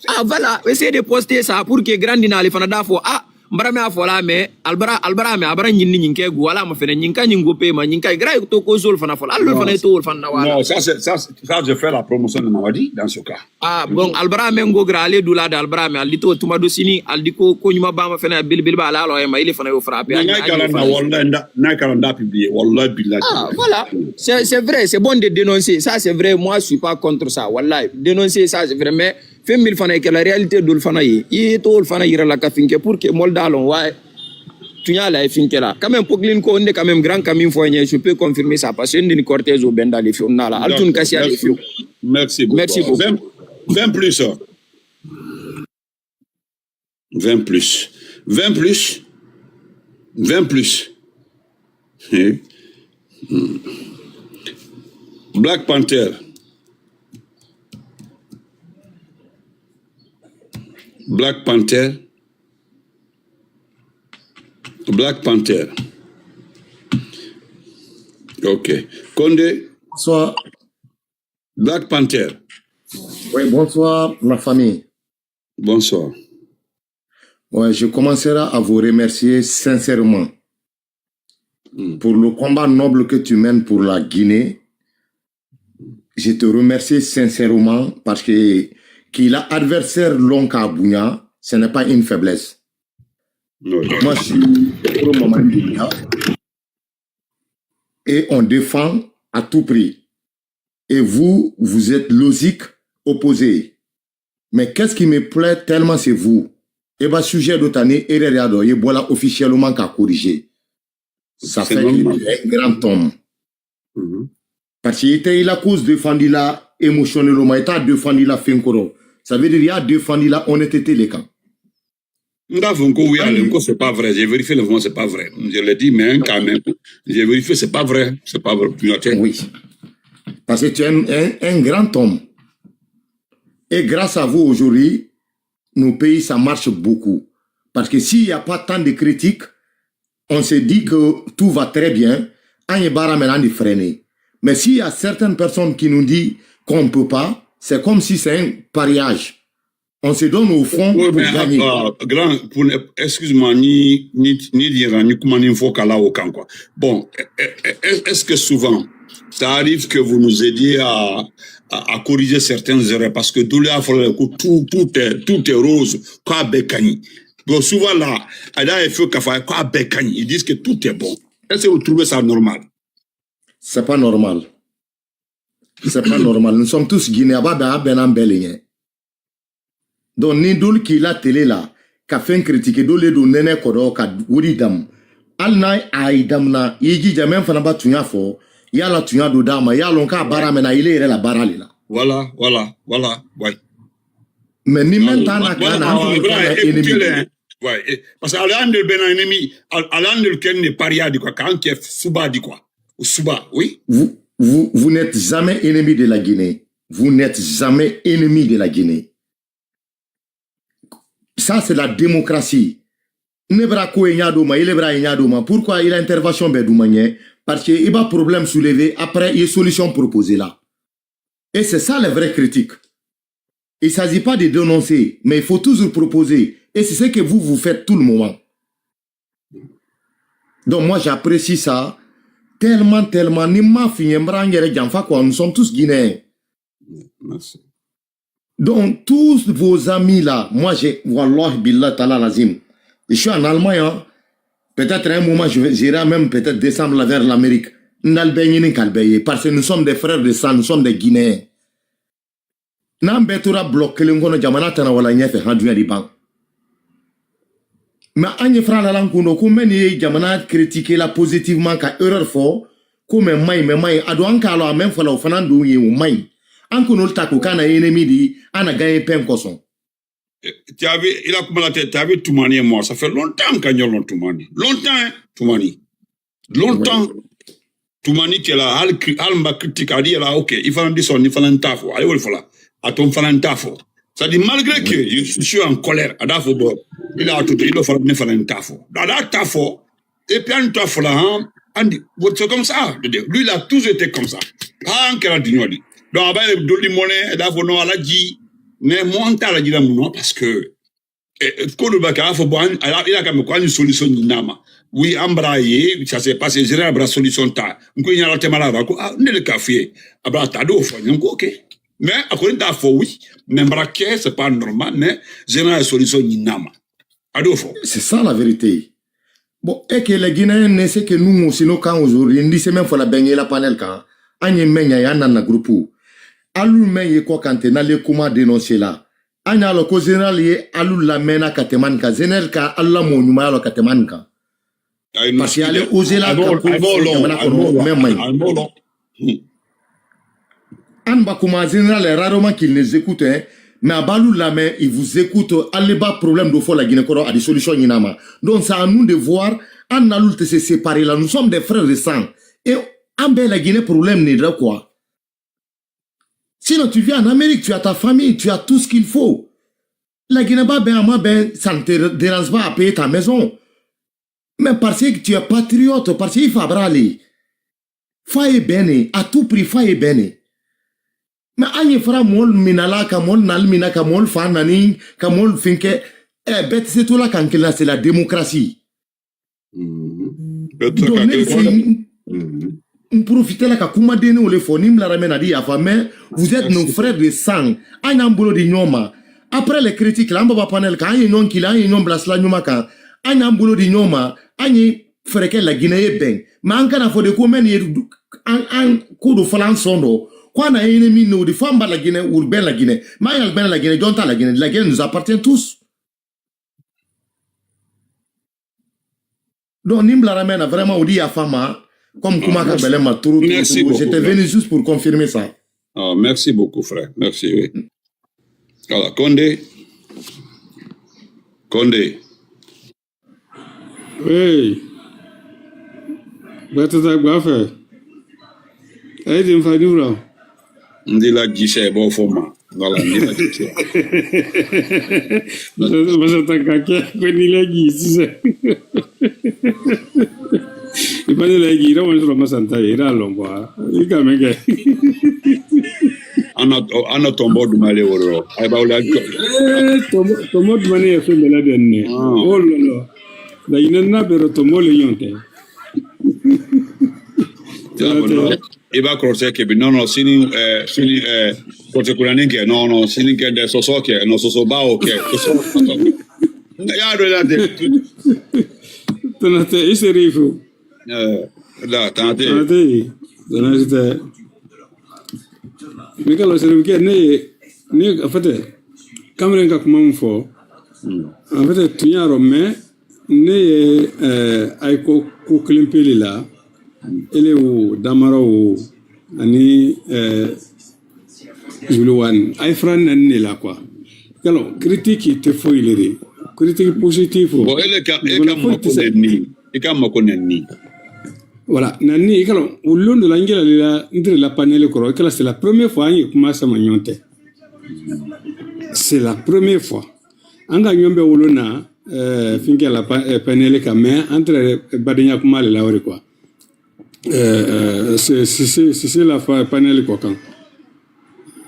Ah, voilà, essayer de poster ça pour que grandi na ali fana daa fo ah, mbara me a fo la mais albara albara me abara ñinni ñinke gu wala ma fene ñinka ñingo pe ma ñinka gra to ko zol fana fo allo fana to wol fana wala. Non, ça c'est ça, ça je fais la promotion de Mamadi dans ce cas. Ah bon, albara me ngo gra ale dula da albara me aldi to tuma do sini aldi ko ko ñuma ba ma fene bilbil ba ala lo ma ile fana yo frappe. Na kala na wallahi nda na kala nda publier wallahi billahi. Ah voilà, c'est c'est vrai, c'est bon de dénoncer ça, c'est vrai, moi je suis pas contre ça wallahi, dénoncer ça c'est vrai, mais feŋ mil fana ye ke la réalité dolu fana ye i ye towolu fana yira la ka finke pour que moolu daa loŋ waaye tuñaa la ye finke la quand même pokilin ko nde quand même grand kamin fo ñe je peux confirmer ça parce que ndini cortège o benda le fiyo nala altun kasi ale fiyo. Merci beaucoup. Merci beaucoup. Vingt plus. Vingt plus. Vingt plus. Vingt plus. Black Panther. Black Panther. Black Panther. Ok. Condé. Bonsoir. Black Panther. Oui, bonsoir, la famille. Bonsoir. Ouais, je commencerai à vous remercier sincèrement pour le combat noble que tu mènes pour la Guinée. Je te remercie sincèrement parce que k'i la adversaire lon ka bonya, ce n'est pas une faiblesse. Moi, je suis pro Mamadi Doumbouya et on défend à tout prix. Et vous, vous êtes logique opposé. Mais qu'est-ce qui me plaît tellement, c'est vous. E ba sujet dɔ ta ni erreur y'a dɔ ye bɔla officiellement ka corriger. Ça fait que tu es un grand homme. Parce que i tɛ i la cause défendre la émotionnellement, i t'a défendre la fin kɔrɔ. Ça veut dire i y'a défendre la honnêteté le kan. N t'a fɔ ko oui, ale ko c'est pas vrai. J'ai vérifié l'information, c'est pas vrai. Je l'ai dit, mais quand même, j'ai vérifié, c'est pas vrai. C'est pas vrai. Oui. Parce que tu es un, un, un grand homme. Et grâce à vous aujourd'hui, nos pays, ça marche beaucoup. Parce que s'il n'y a pas tant de critiques, on se dit que tout va très bien, an ye baara min na, an de freiner. Mais s'il y a certaines personnes qui nous disent qu'on ne peut pas, c'est comme si c'est un pariage. On se donne au front pour gagner. Grand, excuse-moi, ni ni ni dira ni kuma ni fo kala o kan quoi. Bon, est-ce que souvent ça arrive que vous nous aidiez à, à, à corriger certaines erreurs parce que tout le tout tout est tout est rose quoi, bécani. Bon, souvent là, ada effet kafa quoi, bécani, ils disent que tout est bon. Est-ce que vous trouvez ça normal? C'est pas normal. C'est pas normal. Nous sommes tous Guinéens. Aba ben aben ambelien. Donc ni dul ki la télé la ka fen critiquer dul do nene kodo ka wuri dam. Al na ay dam na yiji jamen fana ba tunya fo. Yala tunya do dama yalon ka bara mena ile la bara la. Voilà, voilà, voilà. Ouais. Mais ni men tana kana ennemi. Parce que alande bena ennemi, alande ken ne paria di quoi, kan ke suba di quoi. Suba, oui. Vous, vous, vous n'êtes jamais ennemi de la Guinée. Vous n'êtes jamais ennemi de la Guinée. Ça, c'est la démocratie. Ne bra ko enya doma, il bra enya doma. Pourquoi il a intervention be duma nye? Parce que il va problème soulever après il solution proposée là. Et c'est ça les vraies critiques. Il ne s'agit pas de dénoncer, mais il faut toujours proposer. Et c'est ce que vous, vous faites tout le moment. Donc moi, j'apprécie ça tellement, tellement. Ni ma fi yɛn bara n yɛrɛ janfa quoi, nous sommes tous Guinéens. Merci. Donc tous vos amis là, moi j'ai, wallah billah ta'ala lazim, je suis en Allemagne, hein. Peut-être un moment, je vais, j'irai même peut-être descendre là vers l'Amérique. N dal bɛ ɲini k'al bɛ ye, parce que nous sommes des frères de sang, nous sommes des Guinéens. N'an bɛɛ tora bloc kelen kɔnɔ, jamana tana wala ɲɛfɛ, han, duɲa di ban. Mais an ye fara la n kun don ko mɛ nin ye jamana critiquer la positivement ka erreur fɔ, ko mɛ man ɲi, mɛ man ɲi, a don an k'a lɔn a mɛ fɔla o fana don ye o man ɲi. An kun olu ta ko k'an na ennemi di, an na gagner pain kosɔn. Tabi, il a kuma la tɛ, tabi Tumani ye moi, ça fait longtemps ka ɲɔlɔn Tumani, longtemps, hein, Tumani. Longtemps. Tumani kɛla hali hali n ba critique a di yɛla, ok, i fana bi sɔn ni fana n t'a fɔ, a ye wali fɔla, a to n fana n t'a fɔ. C'est à dire malgré que je suis en colère, a d'a fɔ bɔ, il a to i dɔ fana ne fana n t'a fɔ, a d'a t'a fɔ. Et puis an t'a fɔla, han, an di, c'est comme ça. Lui il a toujours été comme ça. Han, kɛra diɲɔ di. Donc a b'a ye doli mɔnɛ, a d'a fɔ non, ala ji. Mais moo n te a la jila mu noo parce que ko doo baa ka a fo bon a la i la ka me ko a ni solution ñiŋ naama. Wi an bara ye ça c'est parce que général bara solution ta n ko i ñaala tema la ko a ne le ka fiye a bara ta doo fo ñiŋ ko ke. Mais a ko n ta fo wi mais bara ke c'est pas normal mais général solution ñiŋ naama. A doo fo. C'est ça la vérité. Bon, et que les Guinéens ne sait que nous aussi nos camps aujourd'hui n di semaine fo la beŋ i la panel kan. An ye meŋ ña ye an na na groupe alu meŋ ye ko kante na le kuma dénoncer la. An ye a loŋ ko général ye alu lamena ka temani kan général ka alu la moo ñuma ye a loŋ ka temani kan. Parce que ale oze la ka ko fo jamana kono meŋ maŋ ye. An ba kuma général est rarement qu'il nous écoute hein. Mais a baalu lamɛn il vous écoute. Alle ba problème do fo la Guinée kɔrɔ a di solution ɲinama. Donc c'est à nous de voir. An nalul te se séparer là nous sommes des frères de sang. Et an bɛ la Guinée problème ni dra quoi. Sinon tu viens en Amérique tu as ta famille tu as tout ce qu'il faut. La Guinée ba ben ama ben ça ne te dérange pas à payer ta maison. Mais parce que tu es patriote parce que il faut abrali. Fa ye bene à tout prix fa ye bene. Mais an ye fara mool mina la ka mool nal mina ka mool fa nani ka mool finke. Eh, bet se to la kan kila c'est la démocratie. Donc ne se n profite la ka kuma deni wole fo ni mlara mena di yafa mais vous êtes nos frères de sang. An y'an bolo di ɲɔgɔn ma. Après les critiques la an baba panel kan an ye ɲɔgɔn kila an ye ɲɔgɔn bila sila ɲuman kan. An y'an bolo di ɲɔgɔn ma. An ye fɛɛrɛ kɛ la Guinée ye bɛn mais an kana fɔ de ko mɛn ye an ko do fɔlɔ an sɔn dɔ ko an na ye min n'o de fɔ an ba la Guinée wulu bɛɛ la Guinée mais an yɛrɛ bɛɛ la Guinée jɔn ta la Guinée la Guinée nous appartient tous. Donc ni n bilara mɛn na vraiment o di yafa ma. Comme kuma ka gɛlɛn ma trop trop je t'ai venu juste pour confirmer ça. Ah, merci beaucoup frère, merci oui. Ala konde konde. Hey. Batata gba fɛ. Ayi ti n fa ni wura. N di la jisɛ b'o fɔ ma. Wala n di la jisɛ. Batata ka kɛ ko ni la jisɛ. I ma ne la ji ira wani sɔrɔ masanta ye ira lɔn bɔ i ka mɛ kɛ. An na tɔnbɔ duma le woro a b'aw la. Tɔnbɔ duma ne ye fɛn bɛɛ la bɛ ne o lɔlɔ. Laginɛ na bɛ to mɔ le ɲɔgɔn tɛ. I b'a kɔrɔsɛ kɛ bi nɔnɔ sini sini kɔrɔsɛ kuranin kɛ nɔnɔ sini kɛ dɛ sɔsɔ kɛ nɔ sɔsɔba o kɛ sɔsɔ. Y'a dɔ la dɛ. Tana tɛ i seri fo. Da tana tɛ. Tana tɛ. Tana tɛ. Mikalo seri kɛ ne ye ne a fɛ tɛ. Kamalen ka kuma min fɔ. A fɛ tɛ tun y'a rɔ mais ne ye a ye ko ko kelen peli la. Ele wo damara wo ani wuluwani a ye fura nani ne la quoi. Yalo critique tɛ foyi le de. Critique positif. Bon ele ka e ka mako nani e ka mako nani. Voilà nani i kala o londo la n gɛlɛla n tiri la panel kɔrɔ i kala c'est la première fois an ye kuma sama ɲɔgɔn tɛ. C'est la première fois an ka ɲɔgɔn bɛ wolo na. Finkɛ la panel kan mais an tiri badenya kuma le la o de quoi. Sise la panel kɔ kan.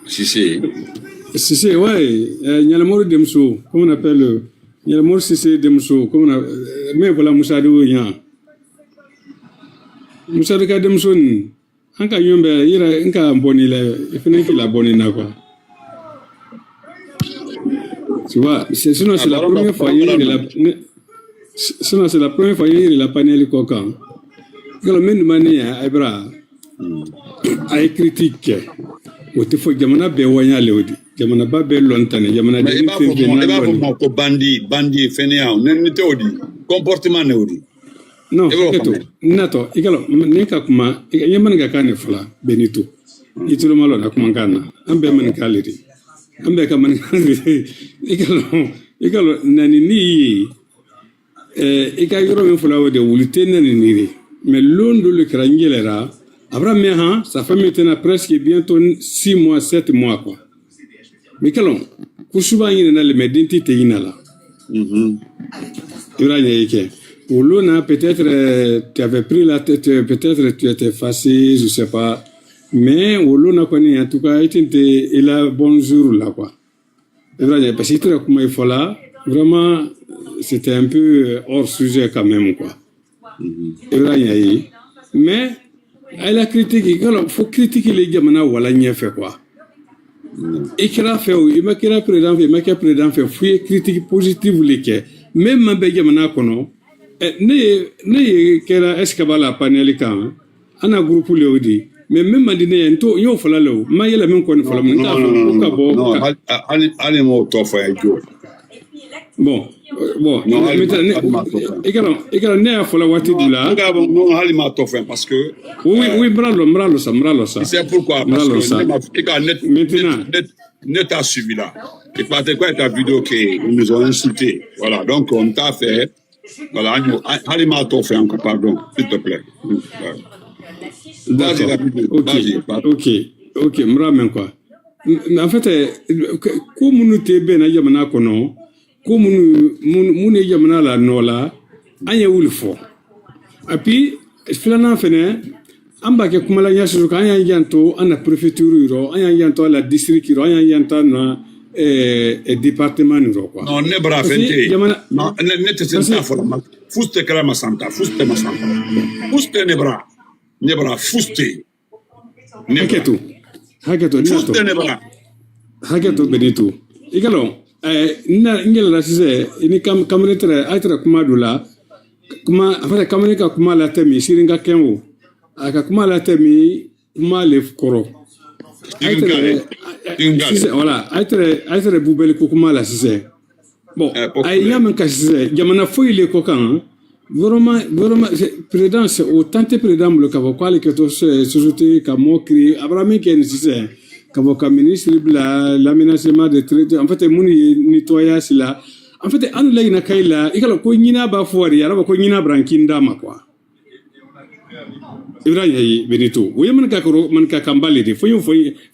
Sise. Sise ouais. Ɲɛnɛmori denmuso comment on appelle? Ɲɛnɛmori sise denmuso comment on appelle? Mais voilà musadu ɲa. Musadu ka denmuso ni an ka ɲɔgɔn bɛ yɛrɛ n ka bɔnni la i fana k'i la bɔnni na quoi. Tu vois c'est sinon c'est la première fois yɛrɛ la. Sinon c'est la première fois n ye yirila panel kɔ kan. Yɔrɔ min dun ma ne ye a bɛra a ye critique kɛ. O tɛ fɔ jamana bɛɛ wayale o di jamanaba bɛɛ lɔn tanni jamana. I b'a fɔ ko bandi bandi fɛnɛya ne tɛ o di comportement ne o di. Non hakɛ to n natɔ i ka ne ka kuma i ye maninkakan de fila bɛɛ ni to. I tuloma lɔ na kumakan na an bɛɛ maninka le de. An bɛɛ ka maninka le de. I ka i ka nani ni ye. I ka yɔrɔ min fɔla o de wuli tɛ ne ni niiri mais lon dɔ le kɛra n yɛlɛra a bɔra mɛ han ça fait maintenant presque bientôt six mois sept mois quoi. Mais kalo ko suba ɲinɛ na le mais den tɛ tɛ ɲinɛ la. I b'a ɲɛ i kɛ wolo na peut-être tu avais pris la tête peut-être tu étais fâché je sais pas mais wolo na kɔni en tout cas i tɛ tɛ i la bonjour la quoi. Ibrahima, parce que i tara kuma i fo la vraiment, c'était un peu hors sujet quand même quoi. Ibrahima yi, mais a ye la critique i kana fo critique le jamana wala ɲɛfɛ quoi. I kɛra fɛ o, i ma kɛra président fɛ, i ma kɛra président fɛ, fo i ye critique positive le kɛ. Même man bɛ jamana kɔnɔ, ne ye ne ye kɛra escabala panel kan. An na groupe le o di, mais min man di ne ye n t'o n y'o fɔla le o ma yɛlɛ min kɔni fɔlɔ min k'a fɔ ko ka bɔ. Hali m'o tɔ fɔ yan jo. Bon, bon, i kana i kana ne y'a fɔla waati du la. Hali m'a tɔ fɔ yan parce que oui, oui, n b'a lɔn, n b'a lɔn sa, n b'a lɔn sa. C'est pourquoi, parce que ne m'a i ka ne ne t'a suivi là. Et parce que quoi ta vidéo que nous ont insulté, voilà, donc on t'a fait. Voilà, an y'o, hali m'a tɔ fɛ yan, pardon, s'il te plaît. D'accord. Ok, ok, ok, n b'a mɛn quoi. En fait, ko minnu tɛ bɛn na jamana kɔnɔ, ko minnu minnu ye jamana la nɔ la, an ye wuli fɔ. Et puis filanan fɛnɛ, an b'a kɛ kuma la ɲɛsusu kan, an y'an janto an na préfecture yɔrɔ, an y'an janto a la district yɔrɔ, an y'an janto an na département yɔrɔ quoi. Non, ne bara fɛn tɛ yen. Ne tɛ se n t'a fɔ la, fusi tɛ kɛra masanta, fusi tɛ masanta, fusi tɛ ne bara, ne bara fusi tɛ yen. Hakɛ to, hakɛ to, fusi tɛ ne bara. Hakɛ to, Benito. I ka lɔn, n na n yɛlɛla sisan, i ni kamere tɛrɛ, a ye tɛrɛ kuma dɔ la, kuma, a fana kamere ka kuma la tɛ min, sirin ka kɛn o, a ka kuma la tɛ min, kuma le kɔrɔ. A ye tɛrɛ, sisan, voilà, a ye tɛrɛ, a ye tɛrɛ bubɛli ko kuma la sisan. Bon, a ye ɲa meŋ ka sisan, jamana foyi le ko kaŋ. Vraiment, vraiment, président, c'est o tante président bulu ka fɔ ko ale kɛtɔ société ka mɔɔ créer, a bara meŋ kɛ ni sisan, ka bɔ ka ministre bila l'aménagement des territoires, en fait minnu ye nettoyage la, en fait anu la ina kay la i ka la ko ɲina ba fo wari araba ko ɲina brankin dama quoi. Ibrahima yi Benito, o ye man ka koro, man ka kambale de, fo yo, fo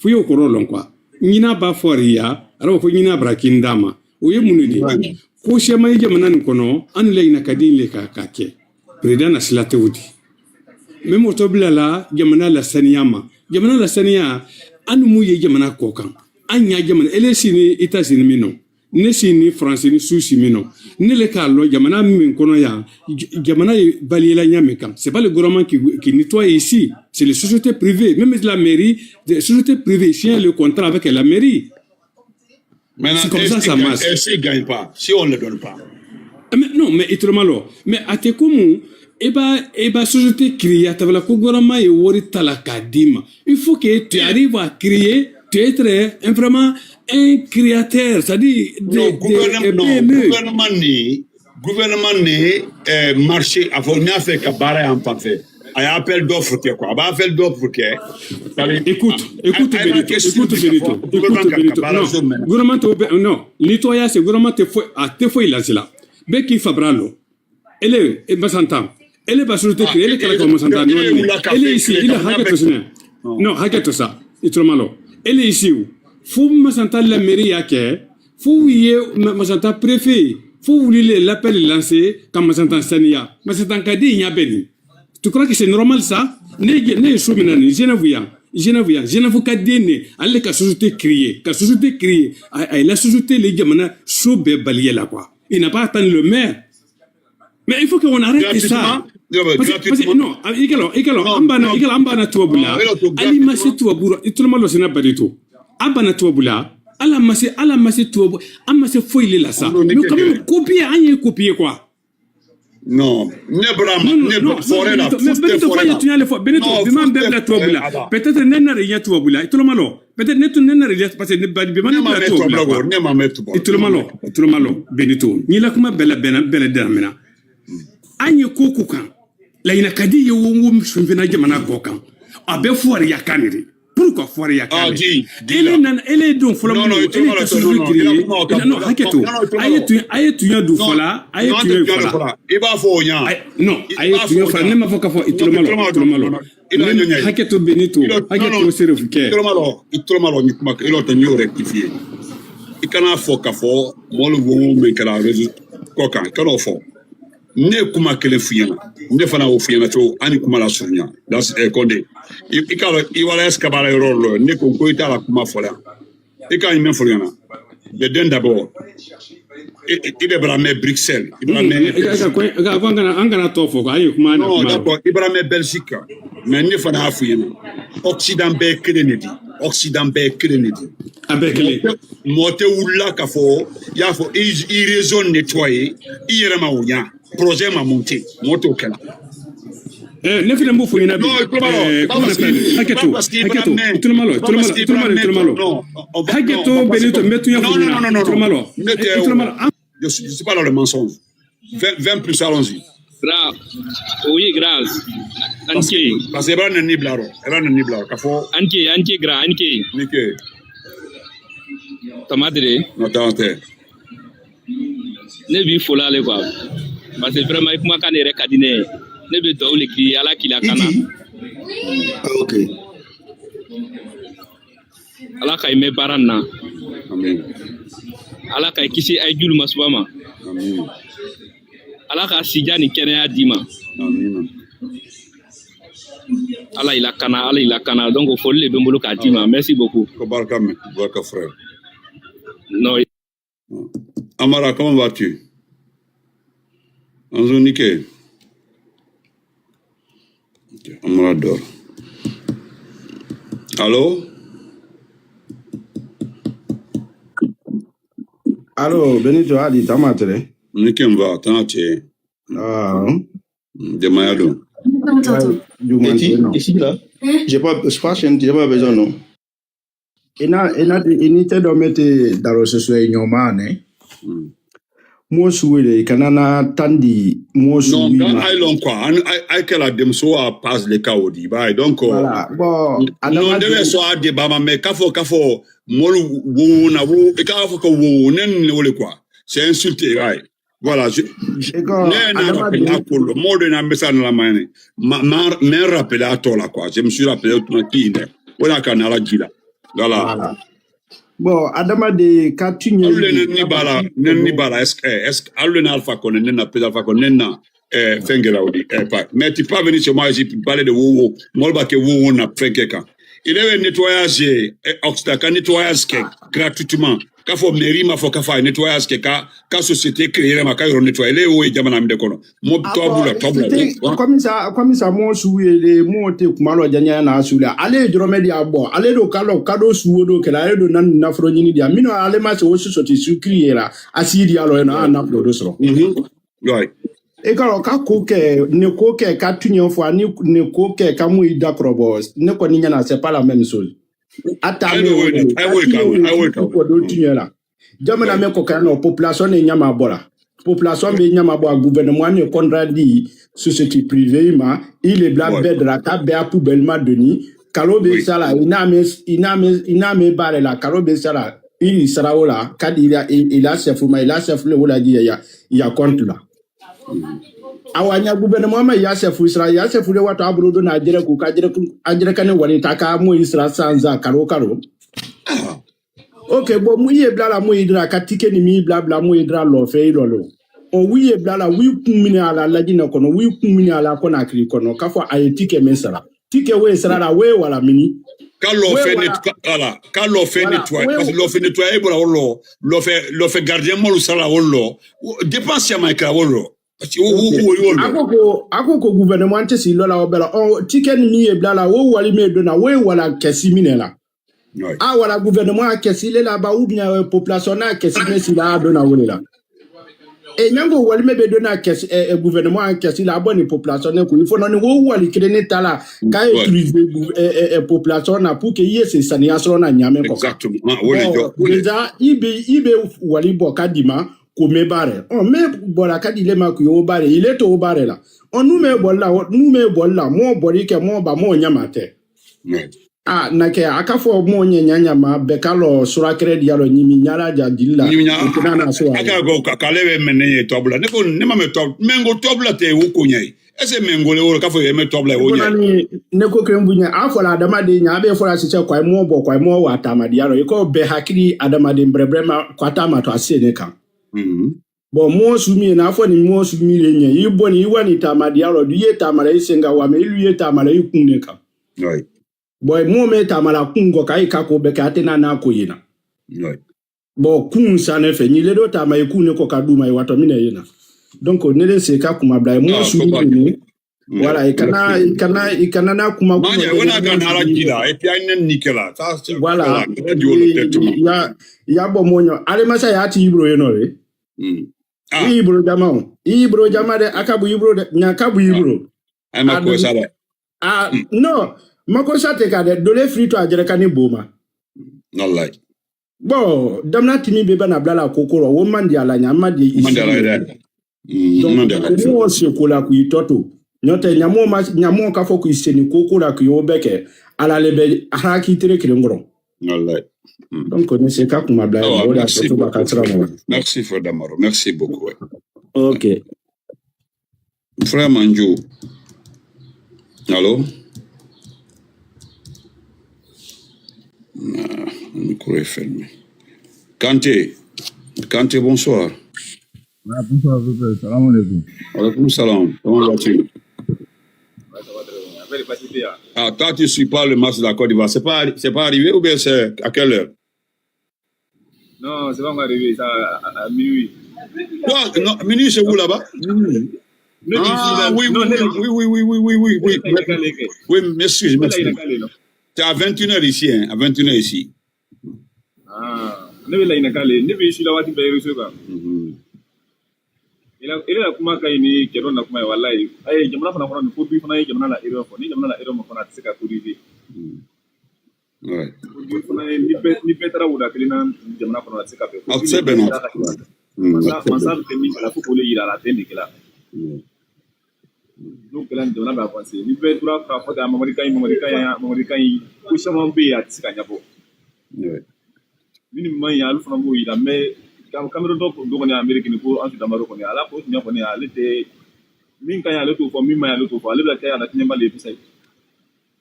yo koro lon quoi. Ɲina ba fo wari ya araba ko ɲina brankin dama. O ye mun di? Ko sɛma ye jamana nin kɔnɔ, an la ina ka di le ka ka kɛ. Président na sila tɛ o di. Même o tɔ bila la jamana la saniya ma, jamana la saniya, an mu ye jamana kɔ kan. An ɲa jamana, ele sini États-Unis min nɔ, ne sini France ni Suisse min nɔ, ne le k'a lɔn jamana min kɔnɔ yan, jamana ye baliyela ɲa min kan, c'est pas le gouvernement qui, qui nettoie ici, c'est les sociétés privées, même la mairie, des sociétés privées signent le contrat avec la mairie. Maintenant, c'est comme ça ça marche. Et s'il ne gagne pas, si on ne le donne pas. Mais non, mais i tolomalo, mais a tɛ comme e b'a, e b'a société créer a tabala ko gouvernement ye wari tala k'a d'i ma. Il faut que tu arrives à créer, tu es être un, vraiment un créateur, c'est-à-dire des, des, des P M E. Gouvernement ni gouvernement ni marché a fɔ n y'a fɛ ka baara yan fan fɛ. A ye appel d'offre kɛ quoi, a b'a appel d'offre kɛ. Écoute, écoute Benito, écoute Benito, écoute Benito. Non, gouvernement tɛ, non, nettoyage, gouvernement tɛ foyi, a tɛ foyi lase la. Bɛɛ k'i fabara lɔn. Ele, masantan, ele ba société créer, ele kala ko masantan, non, ele ici, il a hakɛ to sinɛ. Non, hakɛ to sa, i tolomalo. Ele ici, fo masantan la mairie y'a kɛ, fo u ye masantan préfet, fo wuli le l'appel lancé ka masantan saniya, masantan ka di ɲa bɛɛ ni. Tu crois que c'est normal ça? Ne, ne ye so min na nin Genève yan, Genève yan, Genève ka den ne, ale ka société créer, ka société créer, a, a ye la société le jamana so bɛɛ baliya la quoi. Il n'a pas attendu le maire. Mais il faut que on arrête ça. Parce que, parce que non, i ka lɔn, i ka lɔn, an banna, i ka lɔn, an banna tubabu la. Hali ma se tubabu la, i tolomalo sina bari to. An banna tubabu la. Ala ma se, ala ma se tubabu, an ma se foyi le la sa. Mais quand même copier, an ye copier quoi. Non, ne bɔra, ne bɔra forêt la, Benito, mais Benito, fɔ ye tuɲa le fɔ, Benito, bi man bɛɛ bila tubabu la. Peut-être ne na de ɲɛ tubabu la, i tolomalo. Peut-être ne tun ne na de ɲɛ, parce que ne ba, bi man bɛɛ bila tubabu la. Ne ma mɛn tubabu. I tolomalo, i tolomalo, Benito. Ɲila kuma bɛɛ la, bɛɛ la, bɛɛ la daminɛ. An ye ko ko kan, laɲina ka di ye wo, wo sunfɛnna jamana kɔ kan. A bɛ fɔriya kan de. Pourquoi fɔriya kan? Ele nana, ele ye don fɔlɔ min, ele ye ka société créer. Non, hakɛ to. A ye tuɲa, a ye tuɲa don fɔ la, a ye tuɲa fɔ la. I b'a fɔ o ɲa. Non, a ye tuɲa fɔ la. Ne m'a fɔ k'a fɔ i tolomalo, i tolomalo. Hakɛ to Benito, hakɛ to Serif kɛ. I tolomalo, i tolomalo ni kuma, i l'o tɛ, n y'o rectifier. I kana fɔ k'a fɔ mɔlu wo min kɛra réseau kɔ kan, i kan'o fɔ. Ne ye kuma kelen f'i ɲɛna, ne fana y'o f'i ɲɛna cogo, an ni kuma lasurunya. Dans, eh, Kɔnde, i, i k'a dɔn, i wala escabala yɔrɔ dɔ, ne ko, ko i t'a la kuma fɔ la. I k'a ɲi mɛn fɔ ɲɛna. Bɛ den dabɔ. I bɛ bara mɛ Bruxelles, i bara mɛ. An kana tɔ fɔ ko ayi kuma na. D'accord, i bara mɛ Belgique. Mais ne fana y'a fɔ yen, occident bɛɛ kelen de di. Occident bɛɛ kelen de di. A bɛɛ kelen. Mɔgɔ tɛ wulila ka fɔ, i y'a fɔ, i région nettoyer, i yɛrɛ ma o ɲa. Projet ma monter, mɔgɔ t'o kɛla. Ne fana b'o fɔ ɲɛna bi. Hakɛ to, hakɛ to, i tulomalo, i tulomalo, i tulomalo. Hakɛ to, Benito, n bɛ tuɲɛ fɔ ɲɛna. I tulomalo. Je suis pas dans le mensonge. Vingt, vingt plus, allons-y. Grave. Oui, grave. An ke. Parce que i b'a nɛni bila rɔ. I b'a nɛni bila rɔ. Ka fɔ. An ke, an ke, grave, an ke. Ni ke. Tamadere. N'o tɛ, an tɛ. Ne b'i fo la le quoi. Parce que vraiment, i kumakan de yɛrɛ ka di ne ye. Ne bɛ dugawu de k'i ye, Ala k'i lakana. Ok. Ala ka i mɛn baara in na. Ala ka i kisi a ye julu ma suba ma. Ala ka sija ni kɛnɛya d'i ma. Ala i lakana, Ala i lakana. Donc foli de bɛ n bolo k'a d'i ma. Merci beaucoup. Ko barika mɛn, barika frère. Non. Amara, comment vas-tu? Anzunike. Amara dɔr. Allô? Allô, Benito, a di tamatere? Ni ke n va tante. Ah. Demaya don. Eti, ici là, j'ai pas, j'ai pas senti, j'ai pas besoin, non. I na, i na, i ni te dɔ mete daro soso ye ɲɔma ne. Moo suwele i kana na tandi moo suwi ma. Ay lon quoi, ay kala dem so a pas le kawodi bay donc. Voilà. Bon, non, de so a de ba ma me kafo kafo molu wo na wo e ka fo ko wo nen ne wole quoi. C'est insulté, right? Voilà, je, je, ne na rappelé à Kolo. Moo de na message na la mayene. Ma, ma, me rappelé à toi là quoi. Je me suis rappelé au tournant qui ne. Wala kana la jila. Voilà. Bon, adamaden ka tuɲɛ alu le ni b'a la, ne ni b'a la, est-ce que, est-ce que alu le na alpha kɔnɛ ne na pez alpha kɔnɛ ne na. Fɛnkɛ la o di, mais tu peux venir chez moi ici pour parler de wowo. Mɔlu b'a kɛ wowo na fɛnkɛ kan. Il est nettoyage, occident ka nettoyage kɛ gratuitement. K'a fɔ mairie ma fɔ k'a fɔ a ye nettoyage kɛ ka ka société créer yɛrɛ ma ka yɔrɔ nettoyer, ele y'o ye jamana min de kɔnɔ. Mo tɔbu la tɔbu la. Comme ça, comme ça, mo su ye le mo te kuma lo janya na su la. Ale dɔrɔmɛ di a bɔ. Ale do kalo kado su do kɛla. Ale do nan nafolo ɲini di a. Mino ale ma se o su soti su créer la. Asidi alo na nafolo do sɔrɔ. E ka ka ko kɛ ne ko kɛ ka tuɲɛ fɔ ani ne ko kɛ ka mo i dakɔrɔbɔ. Ne kɔni ɲɛna c'est pas la même chose. A ta me o de. A wo ka wo ka wo. Ko do tuɲɛ la. Jamana mɛ kɔkan nɔ population ne ɲama bɔra. Population bɛ ɲama bɔ a gouvernement ne contrat di société privée ma. I le bila bɛɛ dara k'a bɛɛ a poubelle ma doni. Kalo bɛ sala i n'a mɛ i n'a mɛ i n'a mɛ baara la kalo bɛ sala i sara o la ka di i la chef ma i la chef le wala di ya ya compte la. Awa ɲa gouvernement ma ya chef sara ya chef le wa to a bolo don a jɛrɛ ko ka jɛrɛ ko a jɛrɛ ka ne wari ta ka mo i sara sanza kalo kalo. Ok, bon, mun ye bila la mun ye dira ka tike ni min bila bila mun ye dira lɔfɛ i lɔlo. O wi ye bila la wi kun minɛ a la lajinɛ kɔnɔ wi kun minɛ a la kɔnɔ a kiri kɔnɔ k'a fɔ a ye tike min sara tike wo ye sara la wo ye wala mini. Ka lɔfɛ ne ala ka lɔfɛ ne tuwa parce que lɔfɛ ne tuwa e bɔra o lɔ lɔfɛ lɔfɛ gardien mɔlu sara o lɔ dépense ya ma kira o lɔ. A ko ko a ko ko gouvernement tɛ si lɔ la o bɛɛ la ɔ tike ni min ye bila la o wali min donna o ye wala kɛsi minɛ la. A wala gouvernement a kɛsi le la ba ou bien population n'a kɛsi ne si la a donna wele la. E ɲango wali mɛ bɛ donna kɛsi gouvernement a kɛsi la a bɔ ni population ne ko il faut ni wo wali kelen ne ta la k'a ye utiliser population na pour que i ye se saniya sɔrɔ na ɲamɛ kɔ. Exactement. Déjà i bɛ i bɛ wali bɔ ka di ma. Ko mɛ baara ɔ mɛ bɔra ka di le ma ko o baara i le to o baara la. Ɔ n'u mɛ bɔli la n'u mɛ bɔli la mɔ bɔli kɛ mɔ ba mɔ ɲama tɛ. Aa na kɛ a ka fɔ mɔɔ ɲɛ ɲaɲama bɛɛ ka lɔ surakɛrɛ diya lɔ ɲimi ɲala ja dili la. Ɲimi ɲa a ka ko k'ale bɛ mɛnɛ ye tɔbula ne ko ne ma mɛ tɔ mɛ ko tɔbula tɛ o ko ɲɛ ye. Ɛsɛ mɛ ko le wolo k'a fɔ ye mɛ tɔbula o ɲɛ. Ne ko kelen bu ɲɛ a fɔla adamaden ɲɛ a bɛ fɔla sisan kɔ a ye mɔɔ bɔ kɔ a ye mɔɔ wa taama diya lɔ i ko bɛɛ hakili adamaden bɛrɛbɛrɛ ma kɔ a taama to a se ne kan. Bon mɔɔ su min ye n'a fɔ ni mɔɔ su min ye ɲɛ i bɔ ni i wa ni taama diya lɔ du i ye taama la i sen kan wa mɛ i lu ye taama la i kun ne kan. Bon mɔɔ mɛ taamala kun kɔ k'a ye ka ko bɛɛ kɛ a tɛ n'a n'a ko ye na. Bon, kuŋ sa ne fɛ ɲi le do taama ye kuŋ ne ko ka duma ye wato mine ye na. Donc ne de se ka kuma bla ye mo su ni. Wala i kana i kana i kana na kuma kuma ye wala kana ala jila et puis ay nen nikela. Wala ya ya bo moño ale masa ya ti ibro ye no re. I ibro jama o i ibro jama de akabu ibro de nya kabu ibro. Ay ma ko sala. Ah, no, ma ko sa te ka de dole frito a jere kani boma. Wallahi. Bon, damna timi be bana blala kokoro wo mandi ala nya mandi isi. Mandi ala nya. Donc, ko mo se ko la ku itoto. Nyote nyamo ma nyamo ka fo ku iseni kokoro ku yo beke ala le be haraki tere kire ngoro. Wallahi. Donc, ne se ka kuma bla o da so ba ka tra mo. Merci frère Damaro. Merci beaucoup. Ouais. Ok. Frère Manjo. Allô? Ah, le micro est fermé. Kanté. Kanté, bonsoir. Ouais, bonsoir, frère. Salam alaikum. Alaikum salam. Comment vas-tu? Ouais, ça va très bien. Après, le passé, ah, toi, tu suis pas le match de la Côte d'Ivoire. C'est pas, c'est pas arrivé ou bien c'est à quelle heure? Non, c'est pas encore arrivé, ça, à, à minuit. Quoi? Non, minuit, c'est où là-bas? Minuit. Ah, oui, oui, oui, oui, oui, oui, oui, oui, oui, oui, oui, oui, m'excuse, m'excuse. C'est à vingt et une heures ici, hein, à vingt et une heures ici. Ah, ne bɛ laɲini k'ale ye, ne bɛ si la waati bɛɛ réseau kan. Mhm. I la, i la kuma ka ɲi ni cɛ dɔ na kuma ye, walayi. Ayi, jamana fana kɔnɔ, nin ko bi fana ye jamana la erreur fɔ. Ni jamana la erreur ma fana, a tɛ se ka corriger. Mhm. Ouais. Ni bɛɛ taara wuda kelen na jamana kɔnɔ, a tɛ se ka bɛn. A tɛ se bɛn na. Mansa bɛ kɛ min kɛla, fo k'o de yira a la, a tɛ nin kɛla. N'o kɛla, jamana bɛ avancer. Ni bɛɛ tora k'a fɔ ten, Mamadi ka ɲi, Mamadi ka ɲi, Mamadi ka ɲi, ko caman bɛ yen, a tɛ se ka ɲɛfɔ. Minnu man ɲi, olu fana b'o yira. Mais Cameroun dɔ dɔgɔnin Amerique ni ko Ansu Damaro kɔni, Ala ko tiɲɛ kɔni, ale tɛ, min ka ɲi, ale t'o fɔ, min man ɲi, ale t'o fɔ. Ale bɛ ka kɛ a la tiɲɛba de ye, bisa ye.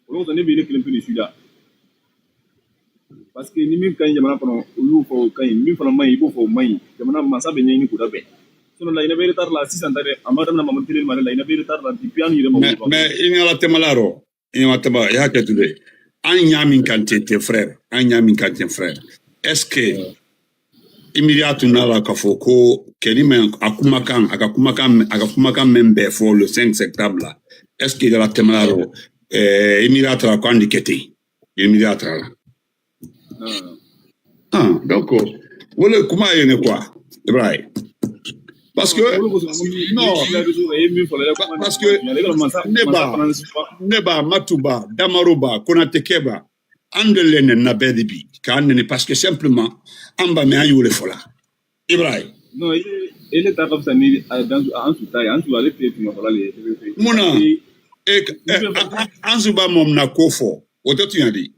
Olu kosɔn, ne bɛ ne kelen pe de su la. Parce que ni min ka ɲi jamana kɔnɔ, olu fɔ o ka ɲi, min fana man ɲi, i b'o fɔ o man ɲi. Jamana mansa bɛ ɲɛɲini k'o labɛn. Sinon, Laginɛ bɛ retard la sisan ta dɛ, a ma daminɛ Mamadi Tele ma dɛ, Laginɛ bɛ retard la depuis an yɛrɛ ma wuli. Mais i ɲɛna tɛmɛla rɔ, i ɲɛna tɛmɛla, i y'a kɛ tule. An ɲa min kan ten, ten frère, an ɲa min kan ten frère. Est-ce que Emiratu n'a la k'a fɔ ko Kɛni mɛn a kumakan, a ka kumakan, a ka kumakan mɛn bɛɛ fɔ le cinq septembre la, est-ce que i dala tɛmɛna rɔ? Ɛɛ, Emiratu la ko an di kɛ ten. Emiratu la. Ah, donc, wala kuma ye ne quoi, Ibrahim. Parce que non, parce que ne ba, ne ba Matuba, Damaroba, Konate Keba, an de le na bɛɛ de bi k'an nɛnɛ parce que simplement an ba mɛ an y'o de fɔ la. Ibrahim. Non, ele ta ka fisa ni Ansu ta ye. Ansu ale tɛ tuma fɔla le ye. Mun na? Ansu ba mɔm na ko fɔ, o tɛ tiɲɛ di.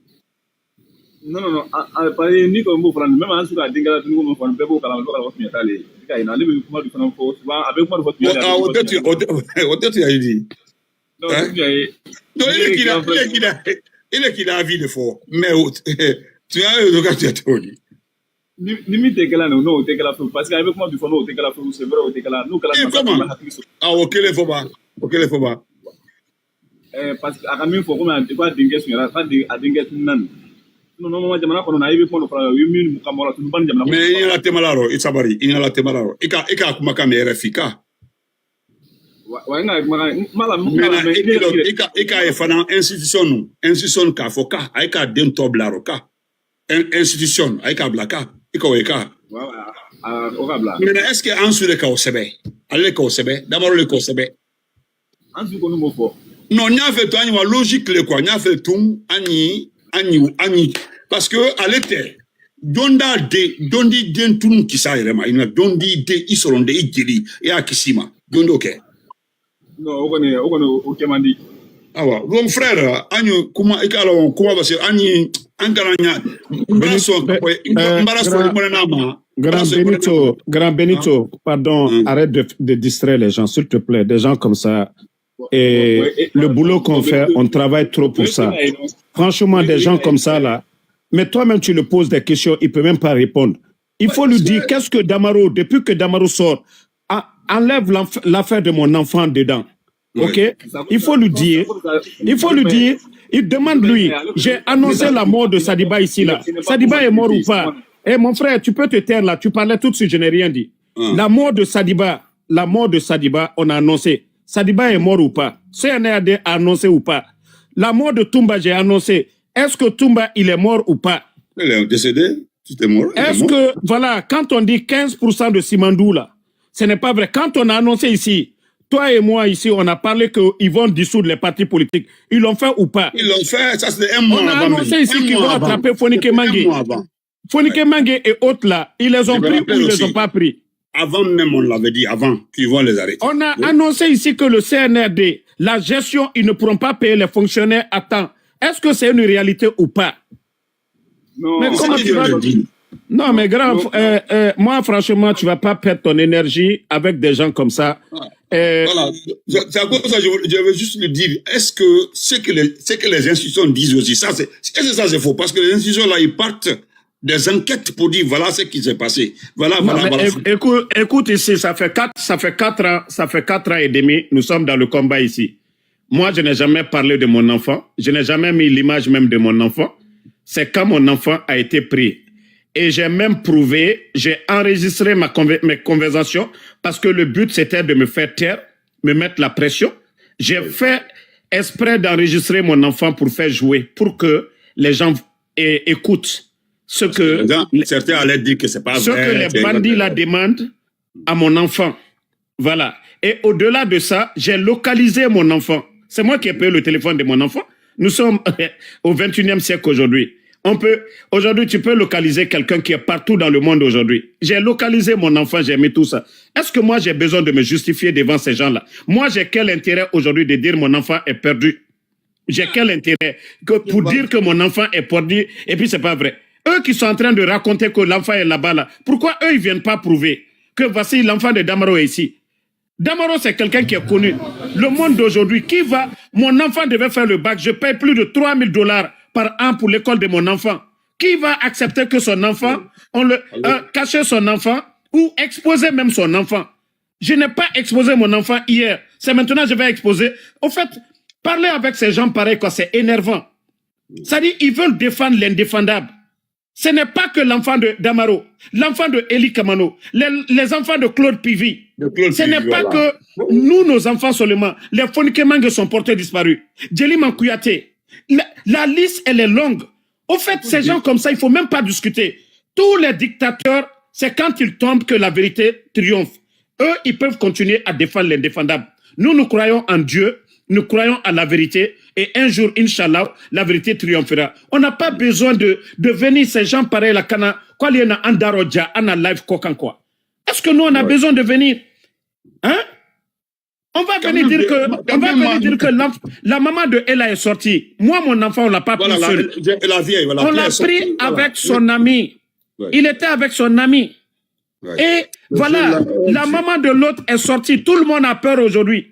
Non, non, non, a, a, parce que ni kɔni b'o fana, même Ansu ka denkɛ la dumuni ko fana, bɛɛ b'o kalama, bɛɛ b'a kalama ko tiɲɛ t'ale ye. I ka ɲinɛ, ale bɛ kuma dɔ fana fɔ, souvent, a bɛ kuma dɔ fɔ tiɲɛ. O tɛ tiɲɛ, o tɛ, o tɛ tiɲɛ ye di. Non, o tɛ tiɲɛ ye. Non, il est qu'il a, il est qu'il a, il est qu'il a envie de fɔ, mais o, tiɲɛ ye o ka tiɲɛ t'o di. Ni, ni min tɛ kɛla, n'o, n'o tɛ kɛla fiyewu, parce que a bɛ kuma bi fɔ, n'o tɛ kɛla fiyewu, c'est vrai, o tɛ kɛla, n'o kɛla, ee, comment? Hakili sɔrɔ. A, o kelen fɔ ba, o kelen fɔ ba. Ɛɛ, parce que a ka min fɔ, komi a, i b'a denkɛ suɲɛna, a ka den, a denkɛ tununna nin. Sinon, normalement, jamana kɔnɔ na, i bɛ kuma dɔ fɔ a la, o ye min ka mɔgɔ la, tunu ban jamana kɔnɔ. Mais i ɲɛna tɛmɛla rɔ, i sabari, i ɲɛna tɛmɛla rɔ. I ka, i ka kumakan mɛn R F I ka. Wa, wa, n ka kumakan, n, n b'a la, n b'a la, mais i ka, i ka ye fana, institution, institution k'a fɔ ka, a ye k'a den tɔ bila rɔ ka. In-, institution, a ye k'a bila ka, i ka o ye ka. Voilà, a, o ka bila. Maintenant, est-ce que Ansu de ka o sɛbɛn? Ale de ka o sɛbɛn? Damaro de ka o sɛbɛn? Ansu kɔni m'o fɔ. Non, n y'a fɛ tun, an ɲɛ ma logique le quoi, n y'a fɛ tun, an ɲi, an ɲi, an ɲi, parce que ale tɛ, jɔn d'a den, jɔn di den tunu kisa yɛrɛ ma, i na jɔn di den, i sɔrɔ den, i jeli, i y'a kisi ma, jɔn d'o kɛ? Non, o kɔni, o kɔni, o kɛ man di. Awa, donc frère, an ye kuma, i k'a lɔn, kuma parce que an ye, an kana ɲa, n b'a sɔn, n b'a sɔn, i bɔra n'a ma. Grand Benito, Grand Benito, pardon, arrête de, de distraire les gens, s'il te plaît. Des gens comme ça, et le boulot qu'on fait, on travaille trop pour ça. Franchement, des gens comme ça, là, mais toi-même, tu le poses des questions, il peut même pas répondre. Il faut lui dire, qu'est-ce que Damaro, depuis que Damaro sort, a-, enlève l'enf-, l'affaire de mon enfant dedans. Ok? Il faut lui dire, il faut lui dire, il demande lui, j'ai annoncé la mort de Sadiba ici, là. Sadiba est mort ou pas? Eh, mon frère, tu peux te taire là. Tu parlais tout de suite, je n'ai rien dit. La mort de Sadiba, la mort de Sadiba, on a annoncé. Sadiba est mort ou pas? C N R D a annoncé ou pas? La mort de Toumba, j'ai annoncé. Est-ce que Toumba, il est mort ou pas? Il est décédé. Tout est mort. Est-ce que, voilà, quand on dit quinze pour cent de Simandou, là, ce n'est pas vrai. Quand on a annoncé ici, toi et moi ici, on a parlé qu'ils vont dissoudre les partis politiques. Ils l'ont fait ou pas? Ils l'ont fait, ça c'était un mois avant. On a annoncé ici qu'ils vont attraper Fonike Mange. Fonike Mange et autres là, ils les ont pris ou ils les ont pas pris? Avant même, on l'avait dit avant qu'ils vont les arrêter. On a annoncé ici que le C N R D, la gestion, ils ne pourront pas payer les fonctionnaires à temps. Est-ce que c'est une réalité ou pas? Non, mais comment tu vas dire? Non, mais grand, euh, euh, moi, franchement, tu vas pas perdre ton énergie avec des gens comme ça. Euh, voilà, c'est à cause de ça, je veux, je veux juste le dire. Est-ce que ce que les, ce que les institutions disent aussi, ça, c'est, est-ce que ça, c'est faux? Parce que les institutions, là, ils partent des enquêtes pour dire, voilà ce qui s'est passé. Voilà, voilà, voilà. Écoute, écoute ici, ça fait quatre, ça fait quatre ans, ça fait quatre ans et demi, nous sommes dans le combat ici. Moi, je n'ai jamais parlé de mon enfant. Je n'ai jamais mis l'image même de mon enfant. C'est quand mon enfant a été pris. Et j'ai même prouvé, j'ai enregistré ma conver-, mes conversations parce que le but, c'était de me faire taire, me mettre la pression. J'ai fait exprès d'enregistrer mon enfant pour faire jouer, pour que les gens é-, écoutent ce que, certains allaient dire que c'est pas vrai, ce que les bandits là demandent à mon enfant. Voilà. Et au-delà de ça, j'ai localisé mon enfant. C'est moi qui ai payé le téléphone de mon enfant. Nous sommes au vingt et unième siècle aujourd'hui. On peut, aujourd'hui, tu peux localiser quelqu'un qui est partout dans le monde aujourd'hui. J'ai localisé mon enfant, j'ai mis tout ça. Est-ce que moi, j'ai besoin de me justifier devant ces gens-là? Moi, j'ai quel intérêt aujourd'hui de dire mon enfant est perdu? J'ai quel intérêt que pour dire que mon enfant est perdu et puis c'est pas vrai? Eux qui sont en train de raconter que l'enfant est là-bas, là, pourquoi eux, ils viennent pas prouver que voici l'enfant de Damaro est ici? Damaro, c'est quelqu'un qui est connu. Le monde d'aujourd'hui, qui va, mon enfant devait faire le bac, je paye plus de trois mille dollars par an pour l'école de mon enfant. Qui va accepter que son enfant, on le, euh, cacher son enfant ou exposer même son enfant? Je n'ai pas exposé mon enfant hier. C'est maintenant que je vais exposer. Au fait, parler avec ces gens pareils, quoi, c'est énervant. C'est-à-dire, ils veulent défendre l'indéfendable. Ce n'est pas que l'enfant de Damaro, l'enfant de Eli Kamano, les, les enfants de Claude Pivi. Ce n'est pas que nous, nos enfants seulement. Les Fonikemangue sont portés disparus. Jelima Kouyaté. La, la liste, elle est longue. Au fait, ces gens comme ça, il faut même pas discuter. Tous les dictateurs, c'est quand ils tombent que la vérité triomphe. Eux, ils peuvent continuer à défendre l'indéfendable. Nous, nous croyons en Dieu, nous croyons à la vérité, et un jour, Inch'Allah, la vérité triomphera. On n'a pas besoin de, de venir ces gens pareils là, kana, quoi, il y en a Andaro Dja, ana live kokan quoi. Est-ce que nous, on a besoin de venir? Hein? On va venir dire que, on va venir dire que la, la maman de Ella est sortie. Moi, mon enfant, on l'a pas pris seul. On l'a pris avec son ami. Il était avec son ami. Et voilà, la maman de l'autre est sortie. Tout le monde a peur aujourd'hui.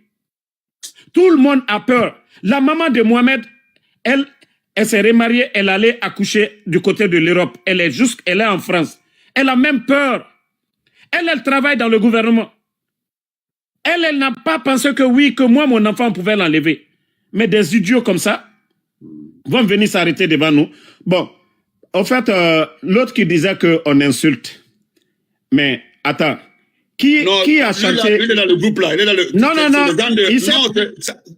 Tout le monde a peur. La maman de Mohamed, elle, elle s'est remariée, elle allait accoucher du côté de l'Europe. Elle est juste, elle est en France. Elle a même peur. Elle, elle travaille dans le gouvernement. Elle, elle n'a pas pensé que oui, que moi, mon enfant, on pouvait l'enlever. Mais des idiots comme ça vont venir s'arrêter devant nous. Bon, en fait, euh, l'autre qui disait qu'on insulte. Mais attends, qui, qui a chanté? Lui, il est dans le groupe là. Il est dans le, non, non, non.